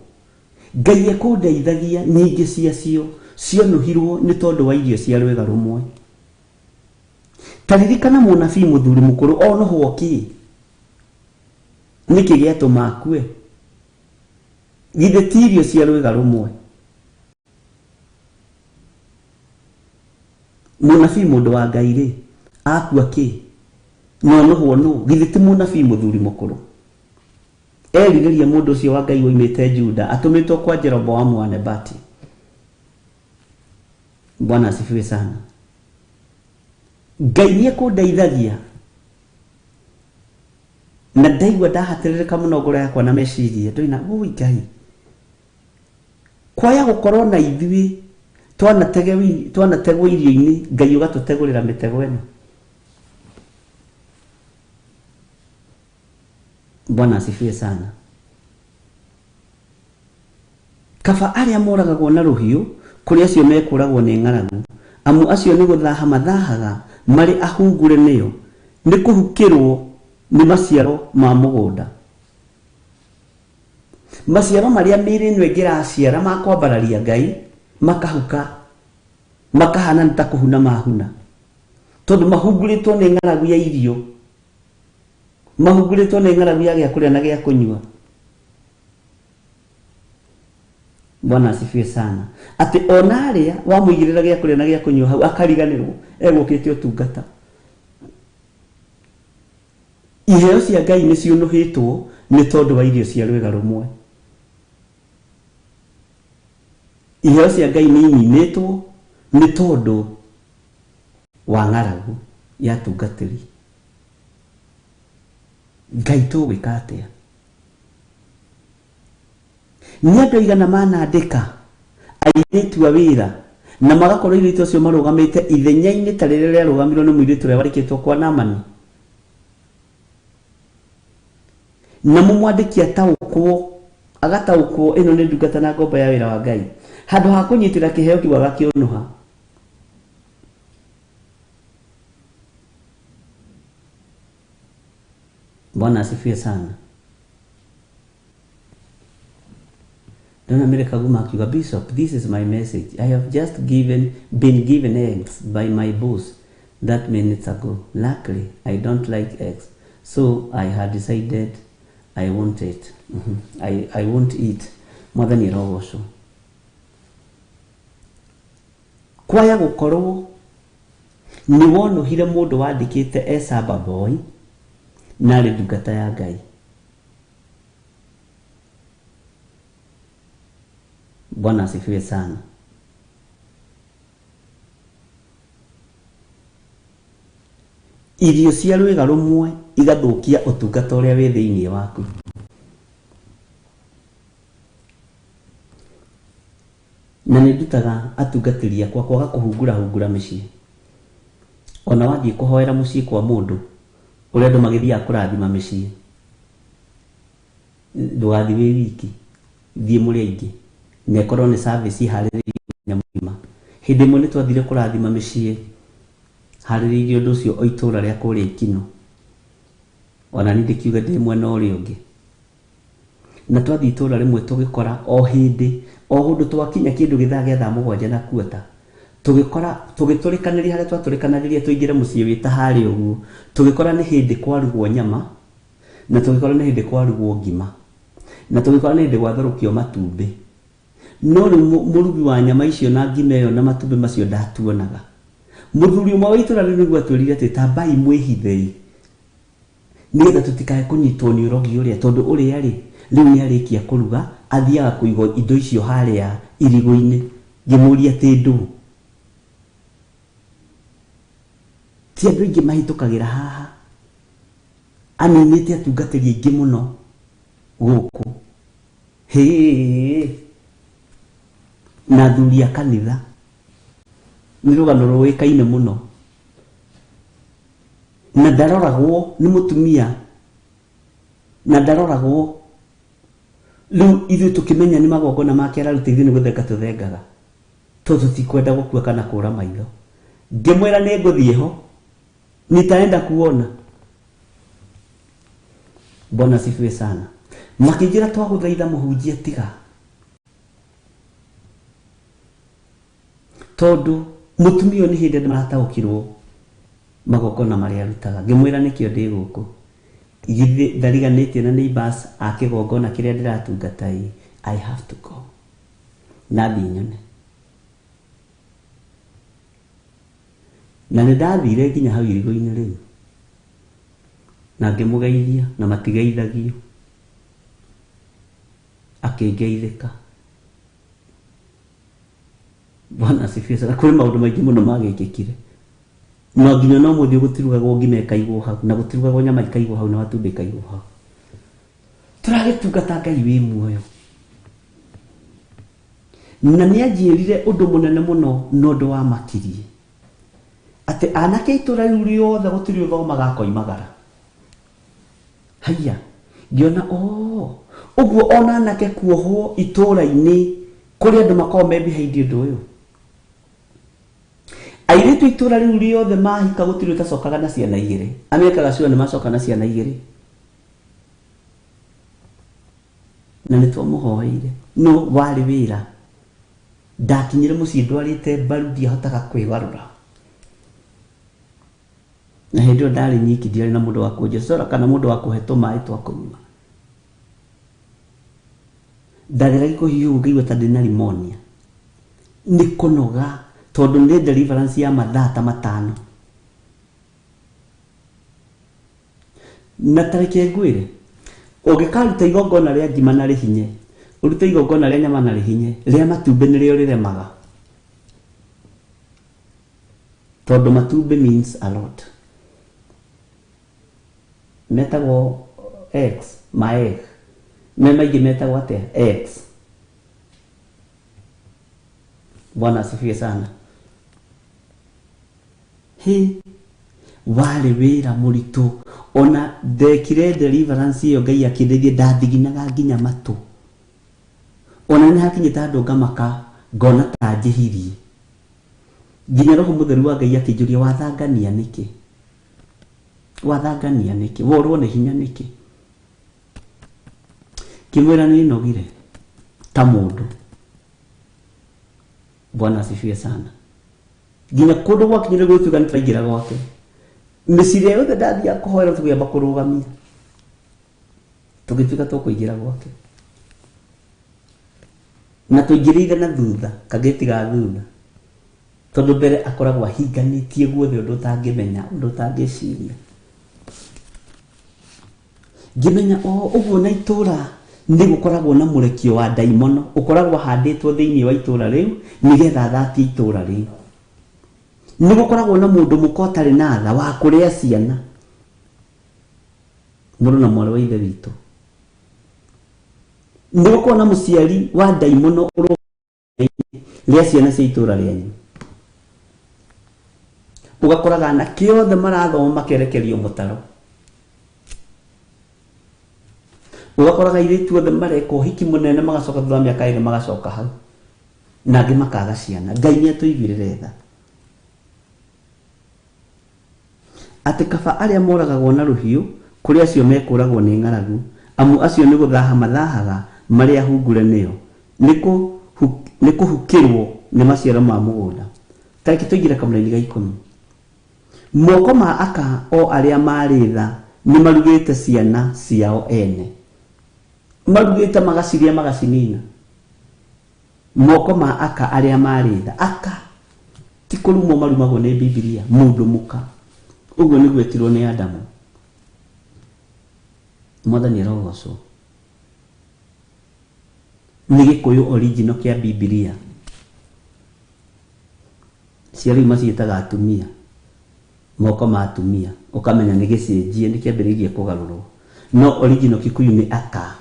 Ngai ekũndeithagia nyingĩ ciacio cionũhirwo nĩ tondũ wa irio cia rwĩga rũmwe. Ta ririkana mũnabii mũthuri mũkũrũ onohwo kĩ? Nĩkĩ gĩatũma akue? Githĩ ti irio cia rwĩga rũmwe? Mũnabii mũndũ wa Ngai rĩ, akua kĩ? Na onohwo nũ? Githĩ ti mũnabii mũthuri mũkũrũ? Erirĩria mũndũ ũcio wa Ngai woimĩte Juda atũmĩtwo kwa Jeroboamu wa Nebati. Bwana asifiwe sana. Ngai nĩ ekũndeithagia na ndaigua ndahatĩrĩrĩka mũno ngoro yakwa na meciria ndoina ũi Ngai kwaya gũkorwo na ithuĩ twanategwo irio-inĩ Ngai ũgatũtegũrĩra mĩtego ĩno. Bwana asifiwe sana. Kaba arĩa moragagwo na rũhiũ kũrĩ acio mekũragwo nĩ ng'aragu, amu acio nĩ gũthaha mathahaga marĩ ahungure nĩo, nĩ kũhukĩrwo nĩ maciaro ma mũgũnda. Maciaro marĩa mĩĩrĩ ĩno ĩngĩ ĩraciara ma kwambararia Ngai makahuka, makahana nĩ ta kũhuna mahuna, tondũ mahungurĩtwo nĩ ng'aragu ya irio, mahungurĩtwo nĩ ng'aragu ya gĩa kũrĩa na gĩa kũnyua. Bwana asifiwe sana. Atĩ ona arĩa wamũigĩrĩra gĩa kũrĩa na gĩa kũnyua hau akariganĩrwo egũkĩte ũtungata. Iheo cia Ngai nĩ ciũnũhĩtwo nĩ tondũ wa irio cia rwĩga rũmwe. Iheo cia Ngai nĩ ininĩtwo nĩ tondũ wa ng'aragu ya atungatĩri. Ngai tũgwĩka atĩa? Nĩ andũ aigana manandĩka airĩtu a wĩra na magakorwo airĩtu acio marũgamĩte ithenya-inĩ ta rĩrĩa rĩarũgamirwo nĩ mũirĩtu ũrĩa warĩkĩtwo kwa Naamani. Na mũmwandĩki ataũkwo, agataũkwo ĩno nĩ ndungata na ngombo ya wĩra wa Ngai. Handũ ha kũnyitĩra kĩheo kĩu agakĩũnũha. Bwana asifiwe sana. Ndona Mary Kaguma akiuga, Bishop, this is my message. I have just been given eggs by my boss that minutes ago. Luckily, I don't like eggs, so I had decided I won't eat. I won't eat. Mwathani arogocwo. Kwaya gũkorwo nĩ wonũhire mũndũ wandĩkĩte e Samba boy na arĩ ndungata ya Ngai. Bwana asifiwe sana. Irio cia rwĩga rũmwe igathũkia ũtungata ũrĩa wĩ thĩinĩ waku. Na nĩ ndutaga atungatĩri akwa kwaga kũhungura hungura mĩciĩ. Ona wathiĩ kũhoera mũciĩ kwa mũndũ ũrĩa andũ magĩthiaga kũrathima mĩciĩ, ndũgathiĩ wĩ wiki, thiĩ mũrĩ aingĩ, na ĩkorwo nĩ service iharĩrĩirio mũthenya mũgima. Hĩndĩ ĩmwe nĩ twathire kũrathima mĩciĩ, harĩrĩirio ũndũ ũcio o itũũra rĩa kũrĩa Ikino. Ona niĩ ndĩkiuga ndĩ mwena ũrĩa ũngĩ. Na twathiĩ itũũra rĩmwe tũgĩkora o hĩndĩ, o ũndũ twakinya kĩndũ gĩthaa gĩa thaa mũgwanja na kuota, tũgĩkora, tũgĩtũrĩkanĩria harĩa twatũrĩkanagĩria tũingĩre mũciĩ wĩ ta harĩa ũguo, tũgĩkora nĩ hĩndĩ kwarugwo nyama, na tũgĩkora nĩ hĩndĩ kwarugwo ngima, na tũgĩkora nĩ hĩndĩ gwatherũkio matumbĩ. No rĩu mũrugi wa nyama icio na ngima ĩyo na matumbĩ macio ndatuonaga. Mũthuri ũmwe wa itũũra rĩu nĩguo atwĩrire atĩ tambai mwĩhithei nĩgetha tũtikae kũnyitwo nĩ ũrogi ũrĩa, tondũ ũrĩa rĩ rĩu nĩ arĩkia kũruga athiaga kũiga indo icio harĩa irigũ-inĩ. Ngĩmũria atĩ ndũ ti andũ aingĩ mahĩtũkagĩra haha, aninĩte atungatĩri aingĩ mũno gũkũ. Hĩ, na athuri a kanitha nĩ rũgano rũĩkaine mũno, na ndaroragwo nĩ mũtumia, na ndaroragwo. Rĩu ithuĩ tũkĩmenya nĩ magongona make araruta, ithuĩ nĩ gũthenga tũthengaga, tondũ tũtikwenda gũkua kana kũra maitho. Ngĩmwĩra nĩ ngũthiĩ ho, nitaenda kuona. Bwana asifiwe sana. Makĩnjĩra twagũthaitha mũhunjia tiga, tondũ mũtumia ũyũ nĩ hĩndĩ andũ marataũkĩrwo Magongona marĩa arutaga. Ngĩmwĩra nĩkĩo ndĩ gũkũ. Githĩ ndariganĩtie na neighbors a kĩgongona kĩrĩa ndĩratungata ĩ, I have to go. Nathiĩ nyone. Na nĩ ndathire nginya hau irigũ-inĩ rĩu. Na ngĩmũgeithia na matigeithagio. Akĩngeithĩka. Bwana asifiwe sana. Kũrĩ maũndũ maingĩ mũno magĩkĩkire. No nginya no mũthĩ gũtirugagwo ngima ĩkaigwo hau na gũtirugagwo nyama ĩkaigwo hau na matumbĩ ĩkaigwo hau. Tũragĩtungata Ngai wĩ muoyo. Na nĩ anjĩrire ũndũ mũnene mũno na ũndũ wamakirie. Atĩ anake a itũũra rĩu rĩothe gũtirĩ ũthomaga akoimagara. Haiya, ngĩona oh, ũguo ona anake kuohwo itũũra-inĩ kũrĩ andũ makoragwo me behind ũndũ ũyũ. Airĩtu itũũra rĩu rĩothe mahika gũtirĩ ũtacokaga na ciana igĩrĩ. Amekaga sure nĩ macoka na ciana igĩrĩ. Na nĩ twamũhoeire. No warĩ wĩra. Ndakinyire mũciĩ ndwarĩte mbaru ndiahotaga kwĩgarũra. Na hĩndĩ ĩyo ndarĩ nyiki ndiarĩ na mũndũ wa kũnjecora kana mũndũ wa kũhe tũmaĩ twa kũnyua. Ndageragia kũhiũha ngaigua ta ndĩna pneumonia. Nĩ kũnoga tondũ nĩ deliverance ya mathaa ta matano. Na ta reke ngwĩre, ũngĩkaruta igongona rĩa ngima na rĩhinye, ũrute igongona rĩa nyama na rĩhinye, rĩa matumbĩ nĩrĩo rĩremaga. Tondũ matumbĩ means a lot. Metagwo eggs, ma egg. Me maingĩ metagwo atĩa? Eggs. Bwana asifiwe sana. He, warĩ wĩra mũritũ. Ona ndekire deliverance ĩyo Ngai akĩndeithia ndathiginaga nginya matũ. Ona nĩ hakinyĩte handũ ngamaka ngona ta njĩhirie. Nginya Roho Mũtheru wa Ngai akĩnjũria wathangania nĩkĩ? Wathangania nĩkĩ? Worwo nĩ hinya nĩkĩ? Ngĩmwĩra nĩ nogire ta mũndũ. Bwana asifiwe sana. Nginya kũndũ gwakinyire gũtuĩka nĩ twaingĩra gwake. Mĩciĩ ĩrĩa yothe ndathiaga kũhoera tũkĩamba kũrũgamia. Tũgĩtuĩka tũkũingĩra gwake. Na tũingĩrĩire na thutha, kagĩti ga thutha. Tondũ mbere akoragwo ahinganĩtie guothe ũndũ ũtangĩmenya, ũndũ ũtangĩciria. Ngĩmenya o ũguo na itũũra nĩ gũkoragwo na mũrekio wa ndaimono ũkoragwo ahandĩtwo thĩinĩ wa itũũra rĩu nĩgetha athatie itũũra rĩu. Nĩ gũkoragwo na mũndũ mũka ũtarĩ na tha wa kũrĩa ciana. Mũrũ na mwarĩ wa ithe witũ. Nĩ gũkoragwo na mũciari wa ndaimono rĩa ciana cia itũũra rĩanyu. Ũgakoraga anake othe marathoma makerekerio mũtaro. Ũgakoraga airĩtu othe mareka ũhiki mũnene magacoka thutha wa mĩaka ĩrĩ magacoka hau. Na angĩ makaga ciana. Ngai nĩ atũiguĩrĩre tha. Atĩ kaba arĩa moragagwo na rũhiũ kũrĩ acio mekũragwo nĩ ng'aragu, amu acio nĩ gũthaha mathahaga marĩa hungure nĩo, nĩ kũhukĩrwo nĩ maciaro ma mũgũnda. Ta reke tũingĩre kamũraini ga ikũmi. Moko ma aka o arĩa marĩ tha nĩ marugĩte ciana ciao ene. Marugĩte magaciria magacinina. Moko ma aka arĩa marĩ tha. Aka ti kũrumwo marumagwo nĩ Bibilia, mũndũ mũka. Ũguo nĩguo etirwo nĩ Adamu. Mwathani arogocwo. Nĩ gĩkũyũ original kĩa Bibilia. Cia rĩu maciĩtaga atumia. Moko ma atumia. Ũkamenya nĩ gĩcenjie, nĩ kĩambĩrĩirie kũgarũrwo. No original Kikuyu nĩ aka.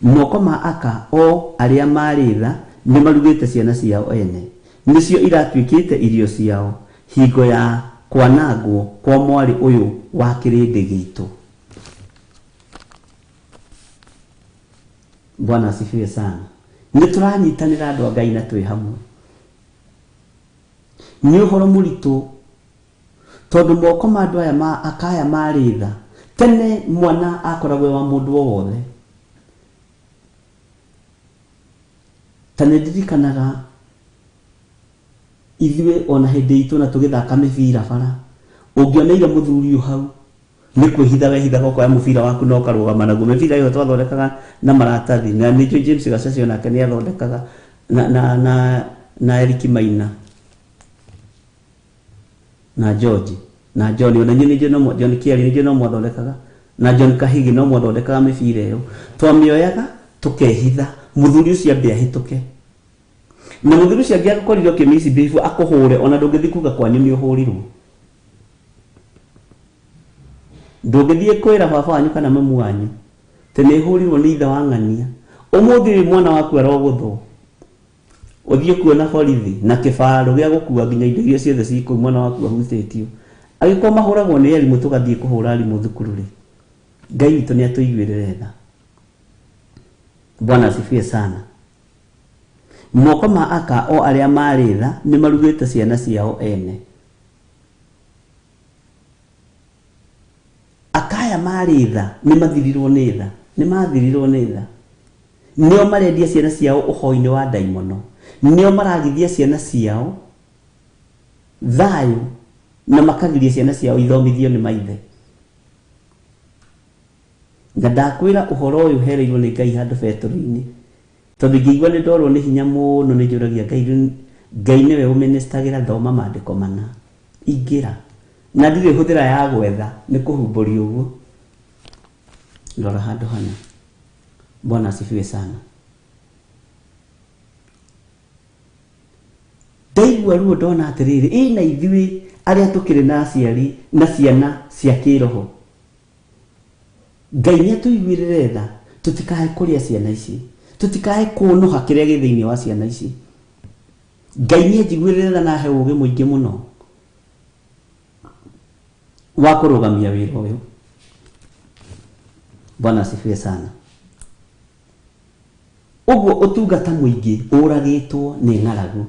Moko ma aka o arĩa marĩ tha nĩ marugĩte ciana ciao ene. Nĩcio iratuĩkĩte irio ciao hingo ya kwanangwo kwa mwarĩ ũyũ wa kĩrĩndĩ gitũ. Bwana asifiwe sana. Nĩ tũranyitanĩra andũ a Ngai na twĩ hamwe. Nĩ ũhoro mũritũ tondũ moko ma andũ aya ma aka aya marĩ tha. Tene mwana akoragwo wa mũndũ o wothe. Ta nĩ ndirikanaga ithuĩ ona hĩndĩ itũ na tũgĩthaka mĩbira bara. Ũngĩoneire mũthuri ũyũ hau nĩ kwĩhitha wehithaga ũkoya mũbira waku na ũkarũgama naguo. Mĩbira ĩyo twathondekaga na maratathi, na nĩnjũĩ James Gaceci onake nĩ athondekaga na Eric Maina na George na John, ona inyuĩ nĩnjũĩ no John Kiari nĩnjũĩ no mwathondekaga, na John Kahigi no mwathondekaga mĩbira ĩyo. Twamĩoyaga tũkehitha mũthuri ũcio ambe ahĩtũke, na mũthuri ũcio angĩakorire ũkĩmisbehave akũhũre, ona ndũngĩthiĩ kuga kwanyu nĩ ũhũrirwo. Ndũngĩthiĩ kwĩra baba wanyu kana mamu wanyu atĩ nĩ hũrirwo nĩ ithe wa ng'ania. Ũmũthĩ ũyũ mwana waku arogũthwo, ũthiĩ kuona borithi na kĩbaro gĩa gũkua nginya indo iria ciothe ci kũu mwana waku ahutĩtio. Angĩkorwo mahũragwo nĩ arimũ, tũgathiĩ kũhũra arimũ thukuru rĩ, Ngai witũ nĩ atũiguĩrĩre tha. Bwana asifiwe sana. Moko ma aka o arĩa marĩ tha nĩ marugĩte ciana ciao ene. Akaya marĩ tha nĩ mathirirwo nĩ tha, nĩ mathirirwo nĩ tha. Nĩo marendia ciana ciao ũhoi-inĩ wa ndaimono, nĩo maragithia ciana ciao thayũ na makagiria ciana ciao ithomithio nĩ maithe. Na ndakwĩra ũhoro ũyũ hereirwo nĩ Ngai handũ betũrũ-inĩ, tondũ ingĩigua nĩ ndorwo nĩ hinya mũno nĩ njũragia Ngai, Ngai nĩwe ũmĩnĩstagĩra, thoma maandĩko mana, ingĩra na ndirĩ hũthĩra ya gwetha, nĩ kũhumbũria ũguo. Rora handũ hana. Bwana asifiwe sana. Ndaigua ruo ndona atĩrĩrĩ, ĩ na ithuĩ arĩa tũkĩrĩ na aciari na ciana cia kĩroho, Ngai nĩ atũiguĩrĩre tha, tũtikae kũrĩa ciana ici, tũtikae kũnũha kĩrĩa gĩ thĩinĩ wa ciana ici. Ngai nĩ anjiguĩrĩre tha na ahe ũũgĩ mũingĩ mũno wa kũrũgamia wĩra ũyũ. Bwana asifiwe sana. Ũguo ũtungata mũingĩ ũragĩtwo nĩ ng'aragu.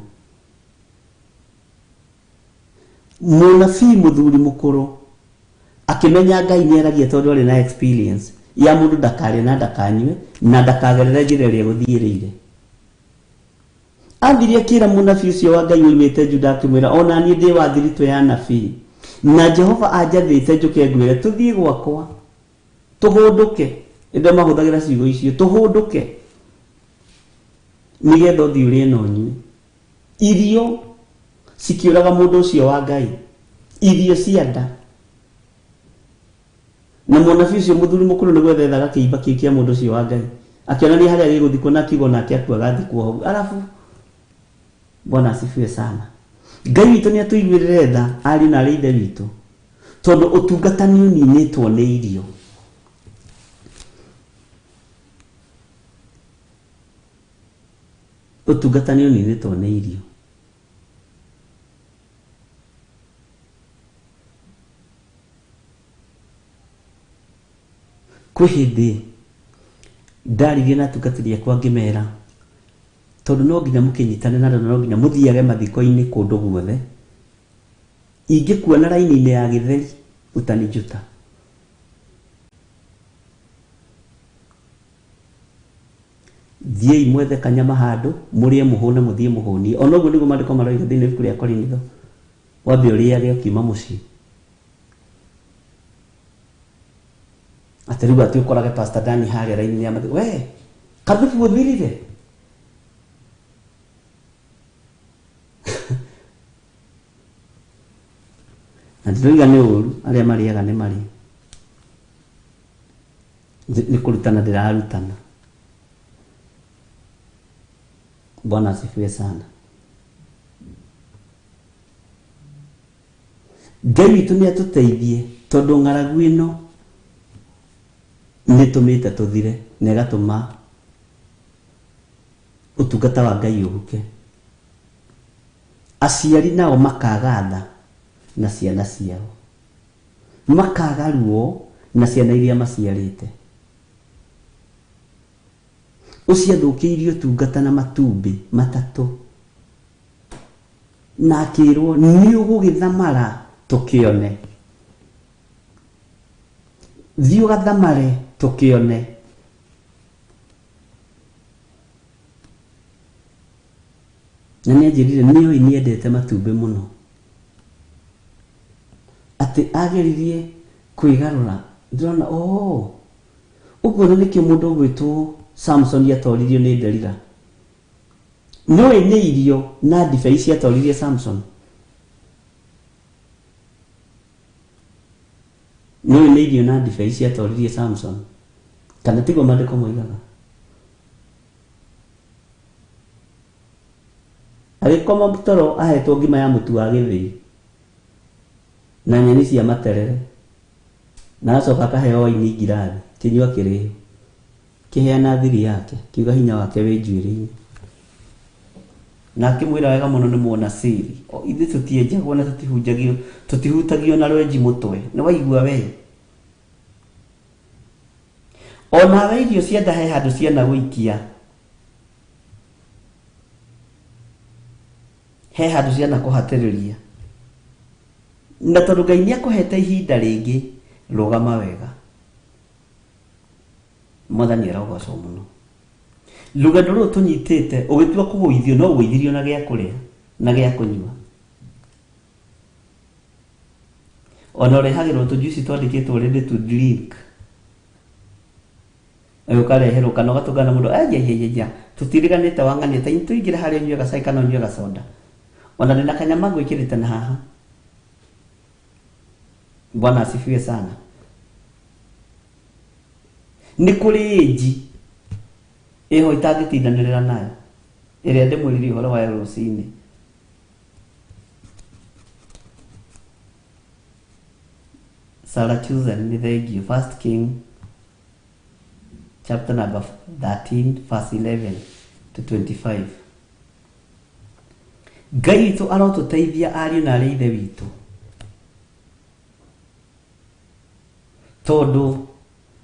Mũnabii mũthuri mũkũrũ akĩmenya Ngai nĩ aragia tondũ arĩ na experience ya mũndũ ndakarĩe na ndakanyue na ndakagerere njĩra ĩrĩa gũthiĩrĩire. Athire akĩra mũnabii ũcio wa Ngai woimĩte Juda akĩmwĩra, ona niĩ ndĩ wa thiritũ ya anabii, na Jehova anjathĩte njũke ngwĩre tũthiĩ gwakwa tũhũndũke. Nĩndĩo mahũthagĩra ciugo icio, tũhũndũke, nĩgetha ũthiĩ ũrĩe na ũnyue. Irio cikĩũraga mũndũ ũcio wa Ngai, irio cia nda. Na mũnabii ũcio mũthuri mũkũrũ nĩguo ethethaga kĩimba kĩu kĩa mũndũ ũcio wa Ngai, akĩonania harĩa gĩgũthikwo na akiuga onake akuaga athikwo hau. Arabu, Bwana asifiwe sana. Ngai witũ nĩ atũiguĩrĩre tha, ariũ na arĩ ithe witũ, tondũ ũtungata nĩ ũninĩtwo nĩ irio. Ũtungata nĩ ũninĩtwo nĩ irio. Kwĩ hĩndĩ ndaririe na atungatĩri akwa ngĩmera, tondũ no nginya mũkĩnyitane na andũ na no nginya mũthiage mathiko-inĩ kũndũ guothe, ingĩkuona raini-inĩ ya gĩtheri utanijuta. Thiĩi mwethe kanyama handũ mũrĩe mũhũne, mũthiĩ mũhũnie. Ona ũguo nĩguo maandĩko maroiga thĩinĩ wa ibuku rĩa Korinitho, wambe ũrĩage ũkiuma mũciĩ. Atĩ rĩu atĩ ũkorage Pastor Dani harĩa raini-inĩ ya mathiko, we kathubu ũthirire. Na ndĩroiga nĩ ũru, arĩa marĩaga nĩ marĩe. Nĩ kũrutana ndĩrarutana. Bwana asifiwe sana. Ngai witũ nĩ atũteithie, tondũ ng'aragu ĩno nĩ ĩtũmĩte tũthire na ĩgatũma ũtungata wa Ngai ũhuke. Aciari nao makaga tha na ciana ciao, makaga ruo na ciana iria maciarĩte. Ũcio athũkĩirie ũtungata na matumbĩ matatũ, na akĩrwo nĩ ũgũgĩthamara tũkĩone. Thiĩ ũgathamare tũkĩone. Na nĩ anjĩrire nĩoĩ nĩendete matumbĩ mũno, atĩ Atĩ ageririe kwĩgarũra. Ndĩrona oh ũguo na nĩkĩo mũndũ ũgwĩtwo Samson atoririo nĩ Delila. Nĩũĩ nĩ irio na ndibei ciatoririe Samson. Nĩũĩ nĩ irio na ndibei ciatoririe Samson. Kana tiguo maandĩko moigaga? Agĩkoma toro ahetwo ngima ya mũtu wa gĩthĩi na nyeni cia materere na agacoka akaheo waini ngirathi kĩnyua kĩrĩo kĩheana thiri yake kiuga hinya wake wĩ njuĩrĩ-inĩ. Na akĩmwĩra wega mũno nĩ muona siri. O ithuĩ tũtienjagwo na tũtihunjagio, tũtihutagio na rwenji mũtwe. Nĩ waigua we? Onawe irio cia nda he handũ cianagũikia. He handũ cianakũhatĩrĩria. Na tondũ Ngai nĩ akũhete ihinda rĩngĩ, rũgama wega. Mwathani arogocwo mũno. Rũgendo rũrũ tũnyitĩte ũgĩtua kũgũithio no ũgũithirio na gĩa kũrĩa na gĩa kũnyua. Ona ũrehagĩrwo tũjuici twandĩkĩtwo ready to drink. Ũkareherwo kana ũgatũngana na mũndũ aiaiaia tũtiriganĩte wang'ania ta tũingĩre harĩa ũnyue gacai kana ũnyue gacoda. Ona ndĩna kanyama ngwĩkĩrĩte na haha. Bwana asifiwe sana. Nĩ kũrĩ ĩnji ĩho itangĩtindanĩrĩra nayo ĩrĩa ndĩmwĩrire ũhoro wayo rũcinĩ. Sarah Chuzen nĩ thengiũ. First King chapter number 13 verse 11 to 25. Ngai witũ arotũteithia ariũ na arĩ ithe witũ tondũ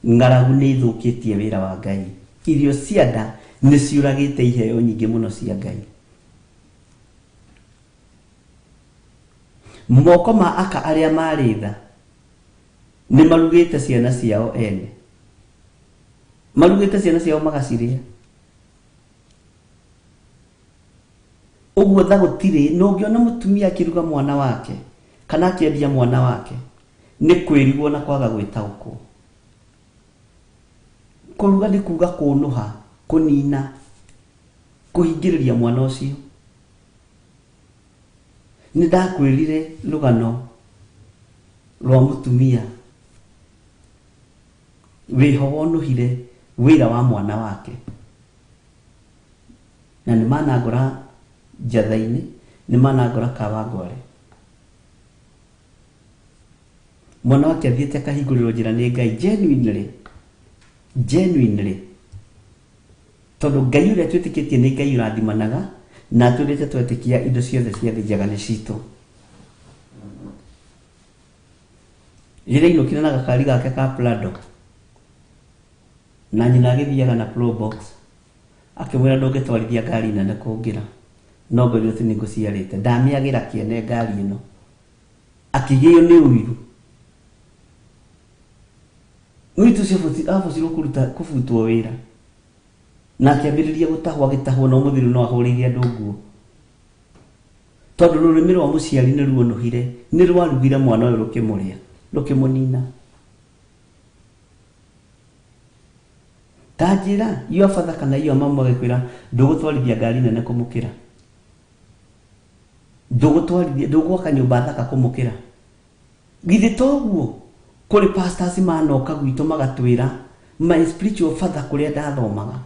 ng'aragu nĩ ithũkĩtie wĩra wa Ngai. Irio cia nda nĩ ciũragĩte iheo nyingĩ mũno cia Ngai. Moko ma aka arĩa marĩ tha nĩ marugĩte ciana ciao ene. Marugĩte ciana ciao magacirĩa. Ũguo tha gũtirĩ, na ũngĩona mũtumia akĩruga mwana wake kana akĩendia mwana wake nĩ kwĩrigwo na kwaga gwĩtaũkwo. Kũruga nĩ kuga kũnũha, kũnina, kũhingĩrĩria mwana ũcio. Nĩ ndakwĩrire rũgano rwa mũtumia wĩho wonũhire wĩra wa mwana wake. Na nĩ manangora njatha-inĩ, nĩ manangora Kawangware. Mwana wake athiĩte akahingũrĩrwo njĩra nĩ Ngai genuinely, genuinely. Tondũ Ngai ũrĩa twĩtĩkĩtie nĩ Ngai ũrathimanaga na atwĩrĩte twetĩkia indo ciothe cia thĩ njega nĩ citũ. Rĩrĩa ainũkire na gakari gake ka Prado na nyina agĩthiaga na Probox akĩmwĩra ndũngĩtwarithia ngari nene kũngĩra no ngũrio ti nĩ ngũciarĩte ndamĩagĩra kĩene ngari ĩno. Akĩgĩo nĩ ũiru. Mũirĩtu ũcio abocirwo kũruta kũbutwo wĩra na akĩambĩrĩria gũtahwo agĩtahwo na ũmũthĩ rĩu no ahũrĩire andũ nguo. Tondũ rũrĩmĩ rwa mũciari nĩ ruonũhire, nĩ rwarugire mwana ũyũ rũkĩmũrĩa, rũkĩmũnina. Ta njĩra, your father kana your mum agĩkwĩra ndũgũtwarithia ngari nene kũmũkĩra. Ndũgũtwarithia, ndũgwaka nyũmba thaka kũmũkĩra. Githĩ toguo kũrĩ pastors manoka gwitũ magatwĩra my spiritual father kũrĩa ndathomaga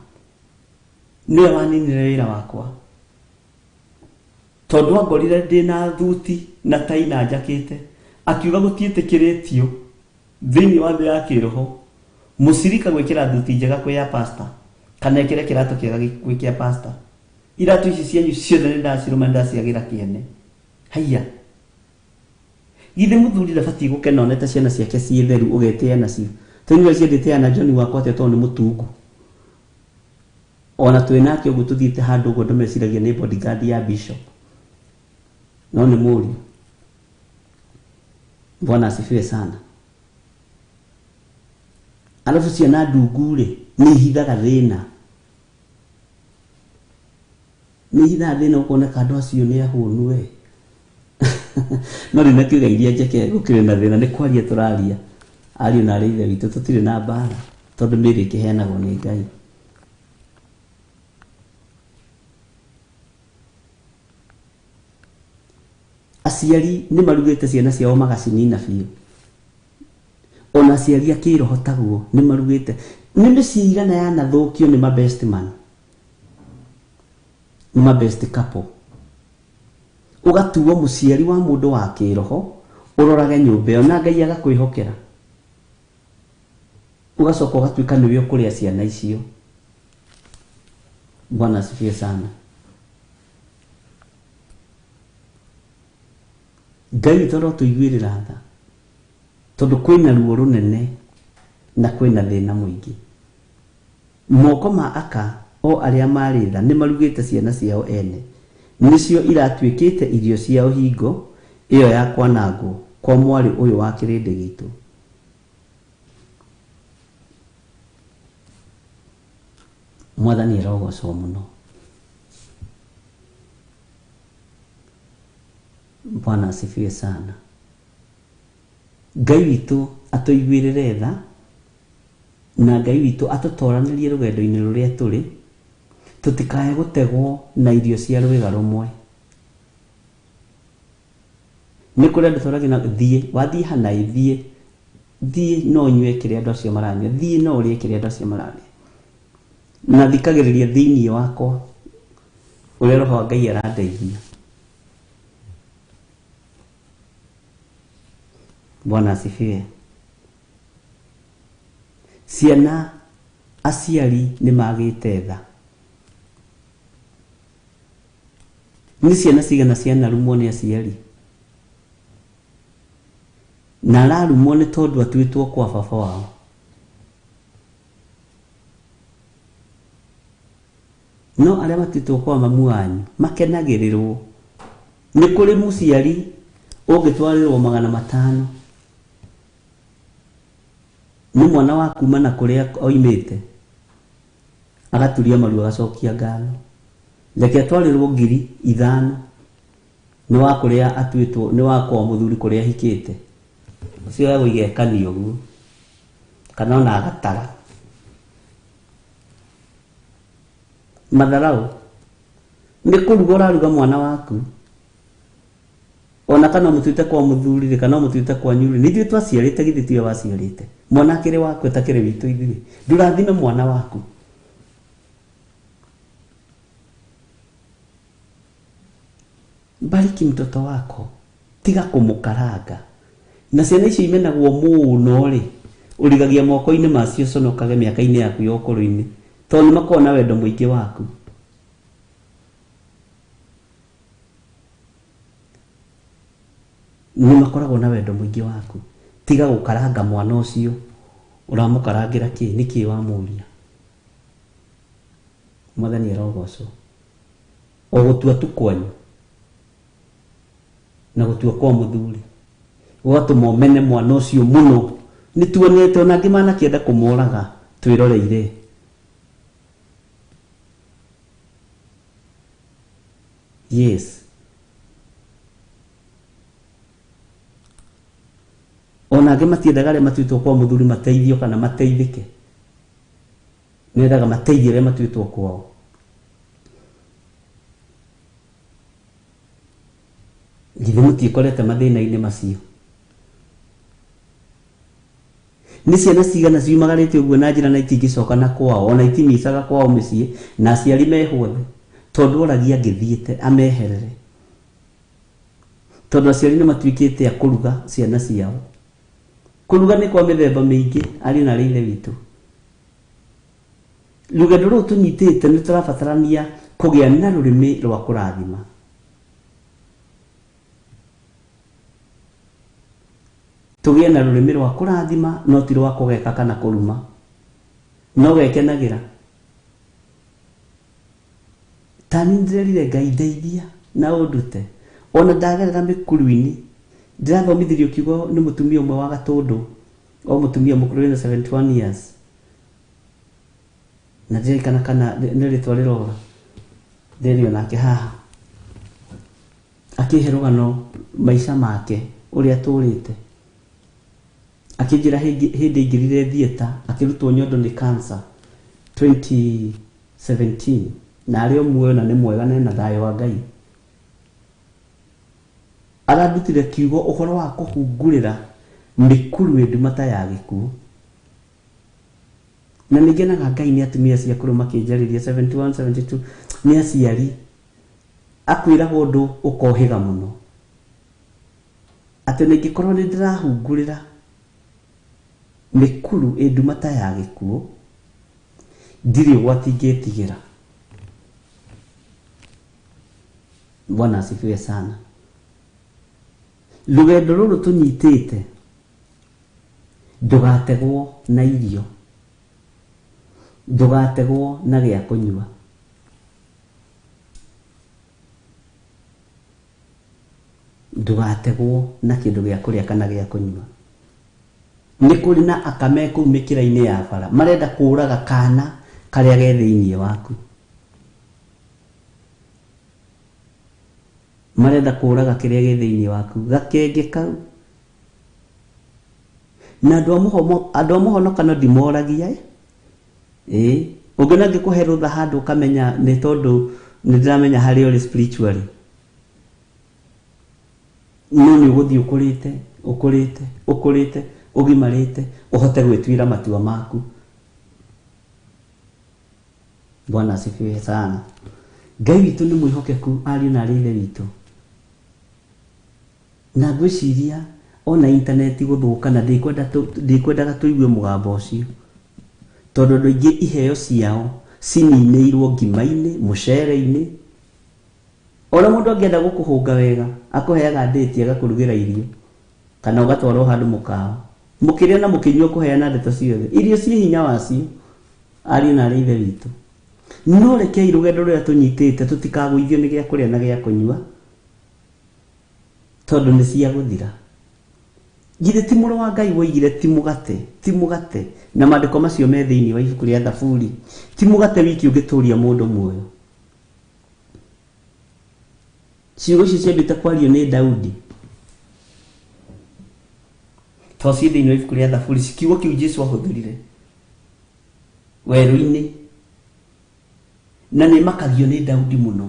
nĩwe waninire wĩra wakwa. Tondũ angorire ndĩna thuti na tai na njakĩte, akiuga gũtiĩtĩkĩrĩtio thĩinĩ wa thĩ ya kĩroho mũcirika gwĩkĩra thuti njega kwĩ ya pastor kana ekĩre kĩratũ kĩega gwĩ kĩa pastor. Iratũ ici cianyu ciothe nĩ ndacirũma nĩ ndaciagĩra kĩene. Haiya. Githĩ mũthuri ndabatiĩ gũkena onete ciana ciake ciĩ theru ũgetĩĩa nacio. Tũnyua ciendete na John wakwa atĩa tondũ nĩ mũtungu. Ona twĩ nake ũguo tũthiĩte handũ ũguo andũ meciragia nĩ bodyguard ya bishop. No nĩ mũriũ. Bwana asifiwe sana. Alafu ciana ndungu rĩ nĩ ihithaga thĩna. Nĩ ihithaga thĩna ũkoneka andũ acio nĩ ahũnu we. No ndinakiuga iria njeke gũkĩrĩ na thĩna, nĩ kwaria tũraria ariũ na arĩ ithe witũ, tũtirĩ na mbara tondũ mĩĩrĩ ĩkĩheanagwo nĩ Ngai. Aciari nĩ marugĩte ciana ciao magacinina biũ, ona aciari a kĩroho taguo nĩ marugĩte. Nĩ mĩciĩ igana yanathũkio nĩ ma best man, nĩ ma best couple. Ũgatuo mũciari wa mũndũ wa kĩroho ũrorage nyũmba ĩyo na Ngai agakwĩhokera, ũgacoka ũgatuĩka nĩwe ũkũrĩa ciana icio. Bwana asifiwe sana. Ngai witũ arotũiguĩrĩra tha, tondũ kwĩna ruo rũnene na kwĩna thĩna mũingĩ. Moko ma aka o arĩa marĩ tha nĩ marugĩte ciana ciao ene, nĩcio iratuĩkĩte irio ciao hingo ĩyo ya kwanangwo kwa mwarĩ ũyũ wa kĩrĩndĩ gitũ. Mwathani arogocwo mũno. Bwana asifiwe sana. Ngai witũ atũiguĩrĩre tha, na Ngai witũ atũtoranĩrie rũgendo-inĩ rũrĩa tũrĩ, tũtikae gũtegwo na irio cia rwĩga rũmwe. Nĩ kũrĩ andũ tũragia na thiĩ, wathiĩ hana ĩ, thiĩ, thiĩ no ũnyue kĩrĩa andũ acio maranyua, thiĩ no ũrĩe kĩrĩa andũ acio mararĩa. Na thikagĩrĩria thĩinĩ wakwa ũrĩa Roho wa Ngai arandeithia. Bwana asifiwe. Ciana aciari nĩ magĩte tha. Nĩ ciana cigana cianarumwo nĩ aciari, na ararumwo nĩ tondũ atuĩtwo kwa baba wao. No arĩa matuĩtwo kwa mamu wanyu makenagĩrĩrwo. Nĩ kũrĩ mũciari ũngĩtwarĩrwo 500 nĩ mwana wa kuma na kũrĩa oimĩte, agaturia maru agacokia ngatho. Reke atwarĩrwo 5,000 nĩ wa kũrĩa atuĩtwo, nĩ wa kwa mũthuri kũrĩa ahikĩte, ũcio egũigekania ũguo kana ona agatara. Matharau nĩ kũruga ũraruga mwana waku, ona kana ũmũtuĩte kwa mũthuri rĩ, kana ũmũtuĩte kwanyu rĩ, nĩ ithuĩ twaciarĩte, githĩ tiwe waciarĩte? Mwana akĩrĩ waku atakĩrĩ witũ ithuĩ. Ndũrathime mwana waku. Bariki mtoto wako, tiga kũmũkaranga. Na ciana icio imenagwo mũno rĩ, ũrigagia moko-inĩ macio ũconokage mĩaka-inĩ yaku ya ũkũrũ-inĩ, tondũ nĩ makoragwo na wendo mũingĩ waku. Nĩ makoragwo na wendo mũingĩ waku. Tiga gũkaranga mwana ũcio, ũramũkarangĩra kĩ? Nĩ kĩ wamũria? Mwathani arogocwo. O gũtua tu kwanyu na gũtua kwa mũthuri gũgatũma ũmene mwana ũcio mũno. Nĩ tuonete ona angĩ manakĩenda kũmoraga twĩroreire. Yes. Ona angĩ matiendaga arĩa matuĩtwo kwa mũthuri mateithio kana mateithĩke, mendaga mateithie arĩa matuĩtwo kwao. Githĩ mũtiĩkorete mathĩna-inĩ macio? Nĩ ciana cigana ciumagarĩte ũguo na njĩra na itingĩcoka na kwao, ona itimicaga kwao mĩciĩ, na aciari mehwo thĩ, tondũ oragia angĩthiĩte ameherere, tondũ aciari nĩ matuĩkĩte a kũruga ciana ciao. Kũruga nĩ kwa mĩthemba mĩingĩ, ariũ na arĩ ithe witũ. Rũgendo rũrũ tũnyitĩte nĩ tũrabatarania kũgĩa na rũrĩmĩ rwa kũrathima. Tũgĩe na rũrĩmĩ rwa kũrathima, no ti rwa kũgeka kana kũruma. No gekenagĩra. Ta niĩ ndĩrerire Ngai ndeithia na ũndute. Ona ndagerera mĩkuru-inĩ, ndĩrathomithirio kiugo nĩ mũtumia ũmwe wa Gatũndũ, o mũtumia mũkũrũ wĩna 71 years. Na ndirikana kana nĩ rĩtwa rĩrora. Ndĩrĩ onake haha. Akĩhe rũgano maica make ũrĩa atũrĩte. Akĩnjĩra hĩndĩ aingĩrire theatre akĩrutwo nyondo nĩ cancer 2017 na arĩ o muoyo na nĩ mwega na ena thayũ wa Ngai. Arandutire kiugo ũhoro wa kũhungurĩra mĩkuru ĩ nduma ta ya gĩkuũ. Na nĩ ngenaga Ngai nĩ atumia acio akũrũ makĩnjarĩria 71, 72 nĩ aciari akwĩraga ũndũ ũkohĩga mũno atĩ ona ingĩkorwo nĩ ndĩrahungurĩra mĩkuru ĩ nduma ta ya gĩkuũ ndirĩ ũgwati ingĩtigĩra. Bwana asifiwe sana. Rũgendo rũrũ tũnyitĩte ndũgategwo na irio, ndũgategwo na gĩa kũnyua. Ndũgategwo na kĩndũ gĩa kũrĩa kana gĩa kũnyua. Nĩ kũrĩ na aka me kũu mĩkĩra-inĩ ya bara marenda kũraga kana karĩa ge thĩinĩ waku. Marenda kũraga kĩrĩa gĩ thĩinĩ waku, gakenge kau. Na andũ a mũhomo, andũ a mũhonokano ndimoragia ĩ ũngĩona ngĩkũhe rũtha handũ ũkamenya nĩ tondũ nĩ ndĩramenya harĩa ũrĩ spiritually. No nĩ ũgũthiĩ ũkũrĩte, ũkũrĩte, ũkũrĩte, ũgimarĩte, ũhote gwĩtuĩra matua maku. Bwana asifiwe sana. Ngai witũ nĩ mwĩhokeku ariũ na arĩ ithe witũ. Na ngwĩciria ona intaneti gũthũka na ndikwendaga tũigue mũgambo ũcio. Tondũ andũ aingĩ iheo ciao cininĩirwo ngima-inĩ, mũcere-inĩ. Ona mũndũ angĩenda gũkũhũnga wega, akũheaga ndĩti agakũrugĩra irio. Kana ũgatwarwo handũ mũkawa. Mũkĩrĩa na mũkĩnyua kũheana ndeto ciothe. Irio ciĩ hinya wacio, ariũ na arĩ ithe witũ. No rekei rũgendo rũrĩa tũnyitĩte tũtikagũithio nĩ gĩa kũrĩa na gĩa kũnyua, tondũ nĩ cia gũthira. Githĩ ti mũrũ wa Ngai woigire ti mũgate, ti mũgate, na maandĩko macio me thĩinĩ wa ibuku rĩa Thaburi, ti mũgate wiki ũngĩtũria mũndũ muoyo. Ciugo icio ciambĩte kwario nĩ Daudi. To ciĩ thĩinĩ wa ibuku rĩa Thaburi, kiugo kĩu Jesu ahũthĩrire werũ-inĩ. Na nĩ makagio nĩ Daudi mũno.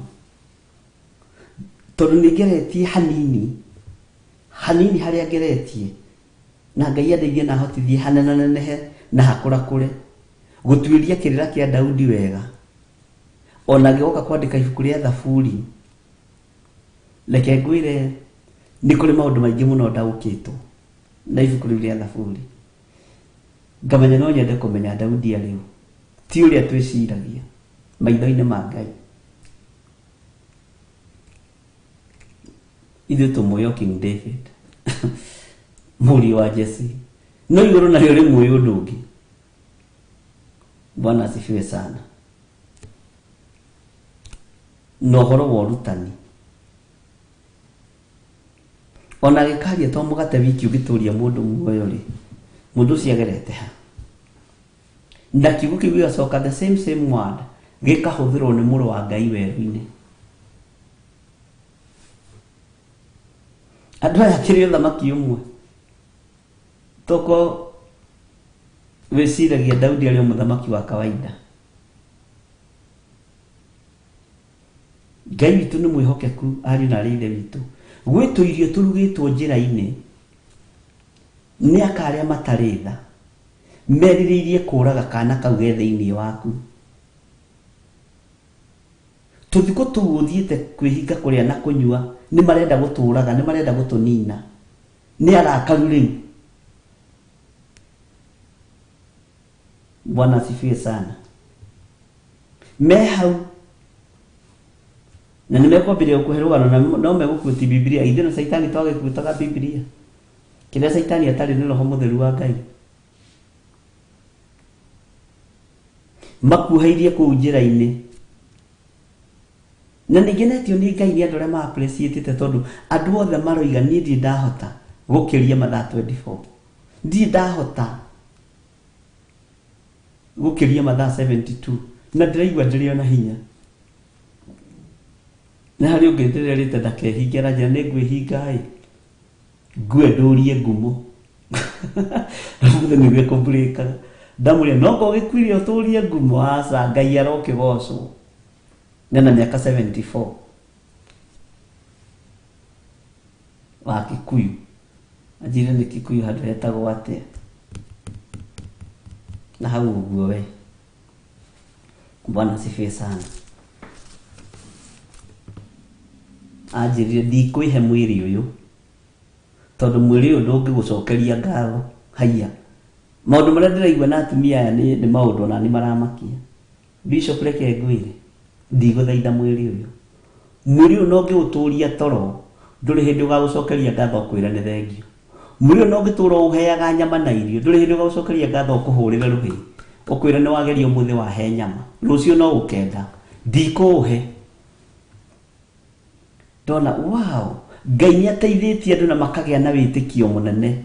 Tondũ nĩ ngeretie hanini, hanini harĩa ngeretie, na Ngai andeithie na ahotithie hanenanenehe na hakũrakũre. Gũtuĩria kĩrĩra kĩa Daudi wega. Ona ngĩgoka kwandĩka ibuku rĩa Thaburi, reke ngwĩre nĩ kũrĩ maũndũ maingĩ mũno ndaũkĩtwo na ibuku rĩu rĩa Thaburi. Ngamenya no nyende kũmenya Daudi arĩ ũ, ti ũrĩa twĩciragia maitho-inĩ ma Ngai. Ithuĩ tũmũĩ o King David, mũriũ wa Jesse, no igũrũ narĩo rĩmũĩ ũndũ ũngĩ. Bwana asifiwe sana. Na ũhoro wa ũrutani, ona gĩkaria to mũgate wiki ũngĩtũria mũndũ muoyo rĩ, mũndũ ũcio agerete ha? Na kiugo kĩu gĩgacoka the same same word gĩkahũthĩrwo nĩ mũrũ wa Ngai werũ-inĩ. Andũ aya kĩrĩ ũthamaki ũmwe. Toko wĩciragia Daudi arĩ o mũthamaki wa kawaida. Ngai witũ nĩ mwĩhokeku ariũ na arĩ ithe witũ. Gwĩ tũirio tũrugĩtwo njĩra-inĩ nĩ aka arĩa matarĩ tha, merirĩirie kũraga kana kau ge thĩinĩ waku. Tũthikũ tũu ũthiĩte kwĩhinga kũrĩa na kũnyua, nĩ marenda gũtũraga, nĩ marenda gũtũnina. Nĩ arakaru rĩu. Bwana asifiwe sana. Me hau na nĩ mekwambĩrĩria gũkũhe rũgano na no megũkuĩti Bibilia. Ithuĩ na Caitani twagĩkuĩtaga Bibilia. Kĩrĩa Caitani atarĩ nĩ Roho Mũtheru wa Ngai. Makuhĩirie kũu njĩra-inĩ. Na ningĩ netio nĩ Ngai nĩ andũ arĩa ma appreciate tondũ andũ othe maroiga niĩ ndirĩ ndahota gũkĩria mathaa 24. Ndirĩ ndahota gũkĩria mathaa 72. Na ndĩraigua ndĩrĩ ona hinya. Nĩ harĩ ũngĩ ndĩrerĩte ndakehinge na njĩra nĩ ngwĩhinga ĩ ngue ndũrie ngumo. Ũmũthĩ nĩguo ĩkũmburĩkaga. Ndamũria no ngo gĩkuire ũtũrie ngumo aca Ngai arokĩgocwo. Nena mĩaka 74 wa Kikuyu. Anjĩre nĩ Kikuyu handũ hetagwo atĩa. Na hau ũguo we. Bwana asifiwe sana. Anjĩrire ndikwĩhe mwĩrĩ ũyũ tondũ mwĩrĩ ũyũ ndũngĩgũcokeria ngatho. Haiya. Maũndũ marĩa ndĩraigua na atumia aya nĩ maũndũ ona nĩ maramakia. Bishop reke ngwĩre ndigũthaitha mwĩrĩ ũyũ. Mwĩrĩ ũyũ no ngĩũtũria toro ndũrĩ hĩndĩ ũgagũcokeria ngatho ũkwĩre nĩ thengio. Mwĩrĩ ũyũ no ngĩtũra ũheaga nyama na irio ndũrĩ hĩndĩ ũgagũcokeria ngatho ũkũhũrĩre rũhĩ ũkwĩre nĩ wageria ũmũthĩ wahe nyama rũciũ no ũkenda ndikũũhe. Ndona wow, Ngai nĩ ateithĩtie andũ na makagĩa na wĩtĩkio mũnene.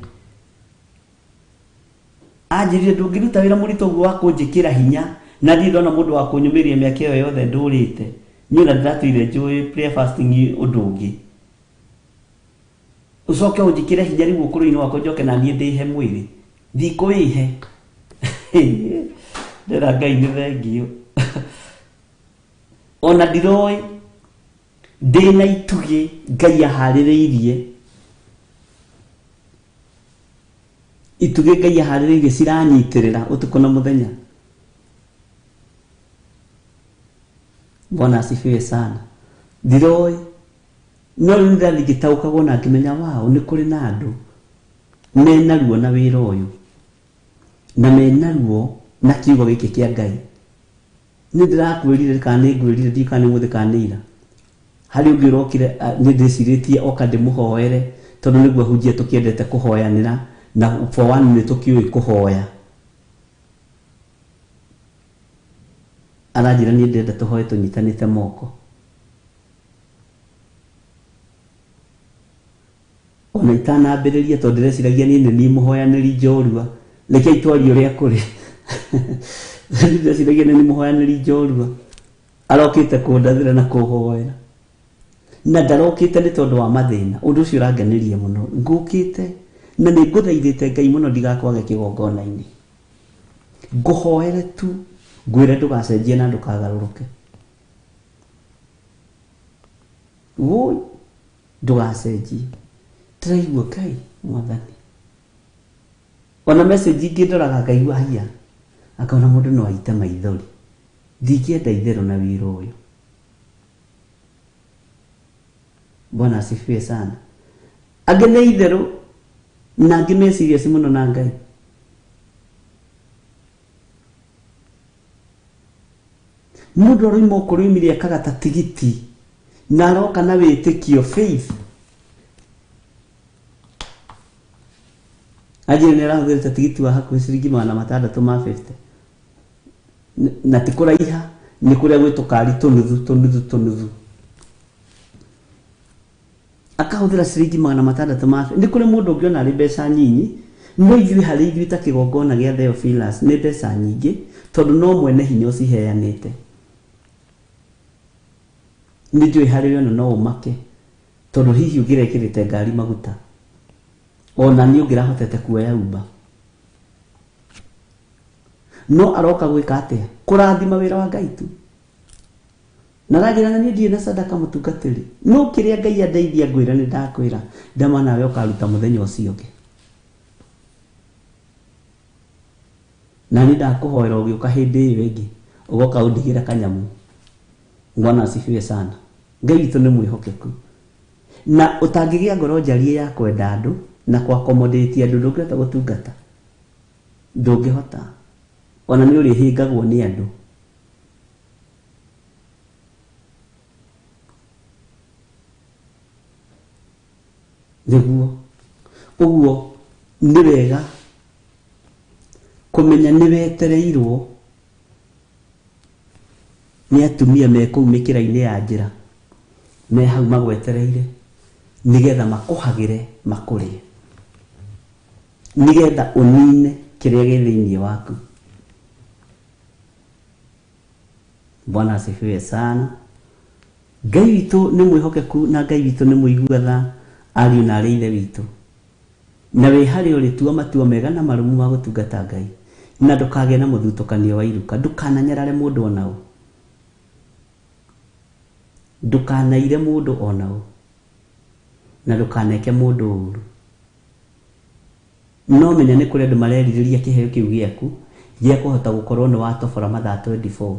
Anjĩrire ndũngĩruta wĩra mũritũ ũguo wa kũnjĩkĩra hinya na ndirĩ ndona mũndũ wa kũnyũmĩrĩria mĩaka ĩyo yothe ndũrĩte. Niĩ ona ndĩratũire njũĩ prayer fasting ũndũ ũngĩ. Ũcoke ũnjĩkĩre hinya rĩu ũkũrũ-inĩ wakwa njoke na niĩ ndĩhe mwĩrĩ. Ndikũwĩhe. Ndĩra Ngai nĩ thengio. Ona ndiroĩ ndĩna itugĩ Ngai aharĩrĩirie. Itugĩ Ngai aharĩrĩirie ciranyitĩrĩra ũtukũ na mũthenya. Bwana asifiwe sana. Ndiroĩ no rĩu nĩndathiĩ ngĩtaũkagwo na ngĩmenya wao nĩ kũrĩ na andũ mena ruo na wĩra ũyũ na mena ruo na kiugo gĩkĩ kĩa Ngai. Nĩ ndĩrakwĩrire kana nĩ ngwĩrire ndiũĩ kana nĩ ũmũthĩ kana nĩ ira. Harĩ ũngĩ ũrokire nĩ ndĩcirĩtie oka ndĩmũhoere tondũ nĩguo ahunjia tũkĩendete kũhoyanĩra na for one nĩ tũkĩũĩ kũhoya. Aranjĩra niĩ ndĩrenda tũhoe tũnyitanĩte moko. Ona itanambĩrĩria tondũ ndĩreciragia niĩ nĩ niĩ mũhoyanĩri njorua. Rekei twarie ũrĩa kũrĩ. Ndĩreciragia nĩ niĩ mũhoyanĩri njorua. Arokĩte kũndathĩra na kũhoera. Na ndarokĩte nĩ tondũ wa mathĩna. Ũndũ ũcio ũrangenĩria mũno. Ngũkĩte na nĩ ngũthaithĩte Ngai mũno ndigakwage kĩgongona-inĩ. Ngũhoere tu ngwĩre ndũgacenjie na ndũkagarũrũke. Woi ndũgacenjie. Ndĩraigua Ngai mwathani. Ona message ingĩ ndoraga ngaigua haiya. Akona mũndũ no aite maithori. Ndingĩenda itherũ na wĩra ũyũ. Bwana asifiwe sana. Angĩ nĩ itherũ na angĩ me serious mũno na Ngai. Mũndũ aroima ũkũrũ-inĩ akagata tigiti na aroka na wĩtĩkio faith. Anjĩre nĩ arahũthĩrĩte tigiti wa hakuhĩ ciringi 650 ma 50. Na ti kũraiha nĩ kũrĩa gwĩ tũkari tũnuthu tũnuthu tũnuthu. Akahũthĩra ciringi 600 ma 50. Nĩ kũrĩ mũndũ ũngĩona arĩ mbeca nyinyi, no ithuĩ harĩ ithuĩ ta kĩgongona gĩa Theophilus nĩ mbeca nyingĩ tondũ no mwene hinya ũciheanĩte. Nĩ njũĩ harĩ we ona no ũmake tondũ hihi ũngĩrekĩrĩte ngari maguta ona nĩ ũngĩrahotete kuoya Uber. No aroka gwĩka atĩa? Kũrathima wĩra wa Ngai tu. Na aranjĩra na niĩ ndirĩ na sadaka mũtungatĩri. No kĩrĩa Ngai andeithia ngwĩra nĩ ndakwĩra ndama nawe ũkaruta mũthenya ũcio ũngĩ. Na niĩ ndakũhoera ũgĩũka hĩndĩ ĩyo ĩngĩ ũgoka ũndigĩre kanyamũ. Bwana asifiwe sana. Ngai witũ nĩ mwĩhokeku. Na ũtangĩgĩa ngoro njarie ya kwenda andũ na kũ accommodate andũ ndũngĩhota gũtungata. Ndũngĩhota. Ona nĩ ũrĩhĩngagwo nĩ andũ. Nĩguo. Ũguo nĩ wega kũmenya nĩ wetereirwo nĩ atumia me kũu mĩkĩra-inĩ ya njĩra me hau magwetereire nĩgetha makũhagĩre makũrĩe nĩgetha ũnine kĩrĩa gĩ thĩinĩ waku. Bwana asifiwe sana. Ngai witũ nĩ mwĩhokeku na Ngai witũ nĩ mũigua tha ariũ na arĩ ithe witũ. Na wĩ harĩa ũrĩ tua matua mega na marũmu ma gũtungata Ngai. Na ndũkagĩe na mũthutũkanio wa iruka. Ndũkananyarare mũndũ ona ũ. Ndũkanaire mũndũ ona ũ. Na ndũkaneke mũndũ ũru. No menya nĩ kũrĩ andũ marerirĩria kĩheo kĩu gĩaku gĩa kũhota gũkorwo nĩ watobora mathaa 24,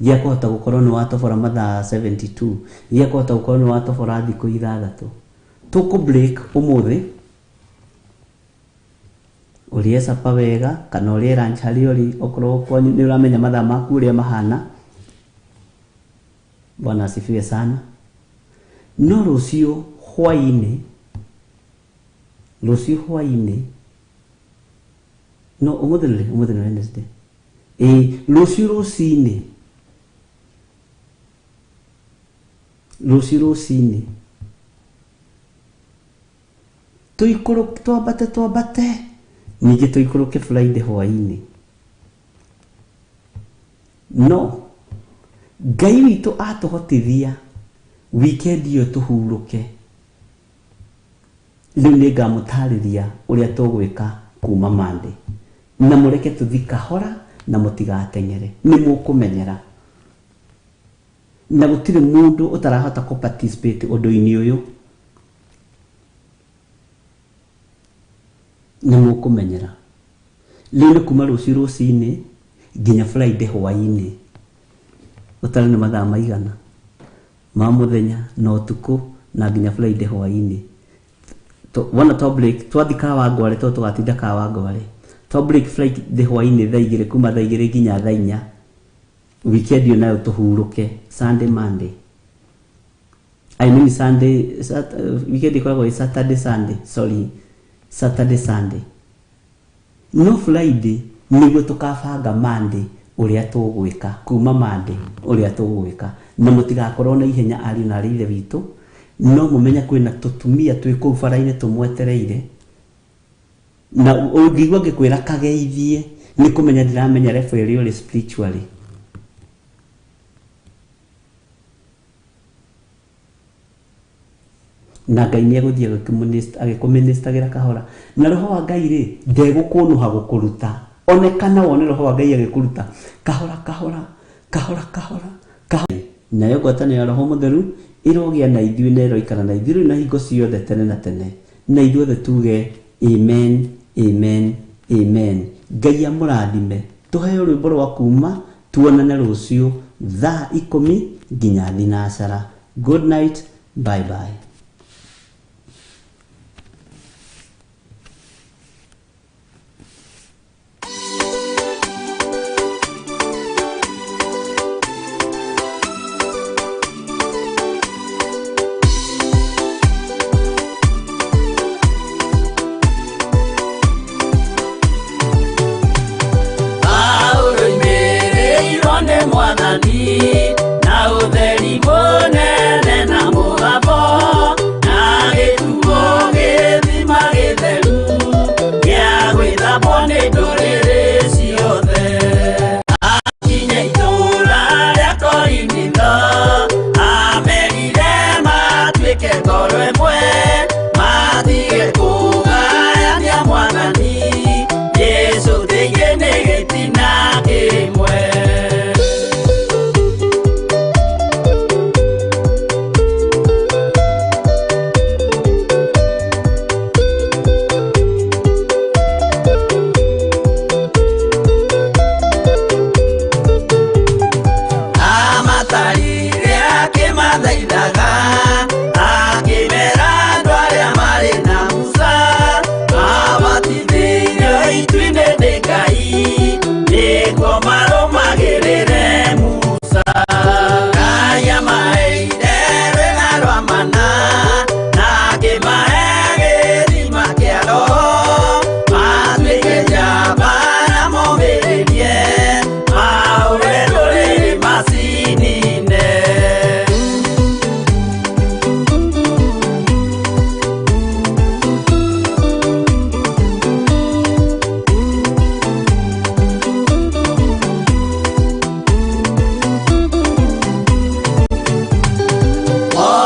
gĩa kũhota gũkorwo nĩ watobora mathaa 72, gĩa kũhota gũkorwo nĩ watobora thikũ ithathatũ. Tũkũ break ũmũthĩ ũrĩe supper wega kana ũrĩe lunch harĩa ũrĩ, okorwo kwanyu nĩ ũramenya mathaa maku ũrĩa mahana. Bwana asifiwe sana. No rũciũ hwaĩ-inĩ, rũciũ hwaĩ-inĩ, no ũmũthĩ nĩ rĩ? Ũmũthĩ nĩ Wednesday. Ĩĩ, rũciũ rũcinĩ, rũciũ rũcinĩ tũikũrũke, twambate twambate, ningĩ tũikũrũke Friday hwaĩ-inĩ. No Ngai witũ atũhotithia weekend ĩyo tũhurũke. Rĩu nĩ ngamũtarĩria ũrĩa tũgwĩka kuma Monday. Na mũreke tũthi kahora na mũtigateng'ere. Nĩ mũkũmenyera. Na gũtirĩ mũndũ ũtarahota kũ participate ũndũ-inĩ ũyũ. Nĩ mũkũmenyera. Rĩu nĩ kuma rũciũ rũcinĩ nginya Friday hwaĩ-inĩ. Ũtarĩ nĩ mathaa maigana ma mũthenya na ũtukũ na nginya Friday hwaĩ-inĩ. Wona twa break twathi Kawangware tondũ tũgatinda Kawangware. Twa break Friday hwaĩ-inĩ thaa igĩrĩ kuma thaa igĩrĩ nginya thaa inya. Weekend ĩyo nayo tũhurũke Sunday Monday. I mean Sunday, weekend ĩkoragwo ĩ Saturday Sunday, sorry, Saturday Sunday. No Friday nĩguo tũkabanga Monday ũrĩa tũgwĩka, kuma Monday ũrĩa tũgwĩka. Na mũtigakorwo na ihenya ariũ na arĩ ithe witũ, no mũmenye kwĩna tũtumia twĩ kũu bara-inĩ tũmwetereire. Na ũngĩigua ngĩkwĩra kageithie, nĩ kũmenya ndĩramenya level ĩrĩa ũrĩ spiritually. Na Ngai nĩ egũthiĩ agĩkũministagĩra kahora. Na roho wa Ngai rĩ, ndegũkũnũha gũkũruta. Onekana wone roho wa Ngai agĩkũruta kahora kahora kahora kahora kahora. Nayo ngwatanĩro ya Roho Mũtheru ĩrogĩa na ithuĩ na ĩroikara na ithuĩ rĩu na hingo ciothe tene na tene. Na ithuothe tuge amen, amen, amen. Ngai amũrathime. Tũheo rwĩmbo rwa kuma tuonane rũciũ thaa 10 nginya thinacara. Good night, bye bye. Mwathani na ũtheri mũnene na mũgambo.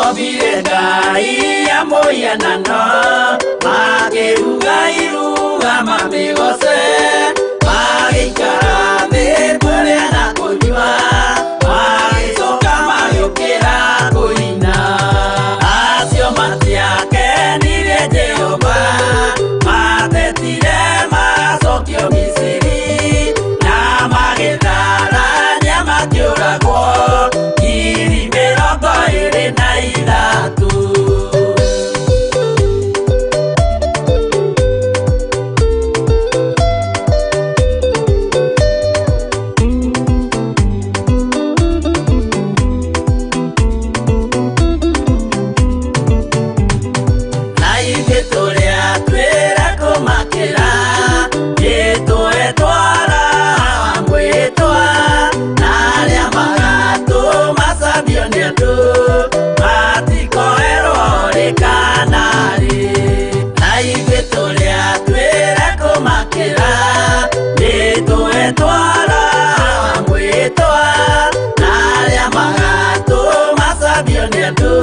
Mombire ngai ya mũhianano, makĩruga iruga mamĩgoce, magĩikara thĩ kũrĩa na kũnyua, magĩcoka magĩũkĩra kũina. Acio matiakenirie Jehova, matetire macokio Misiri, na magĩtharania makĩũragwo 23,000. Na ithuĩ tũrĩa twĩra kũmakĩra, nĩtwetwara mwĩtwa, na arĩa magatũma cambio nĩ andũ, matikoerwo rĩ kana rĩ. Na ithuĩ tũrĩa twĩra kũmakĩra, nĩtwetwara mwĩtwa, na arĩa magatũma cambio nĩ andũ,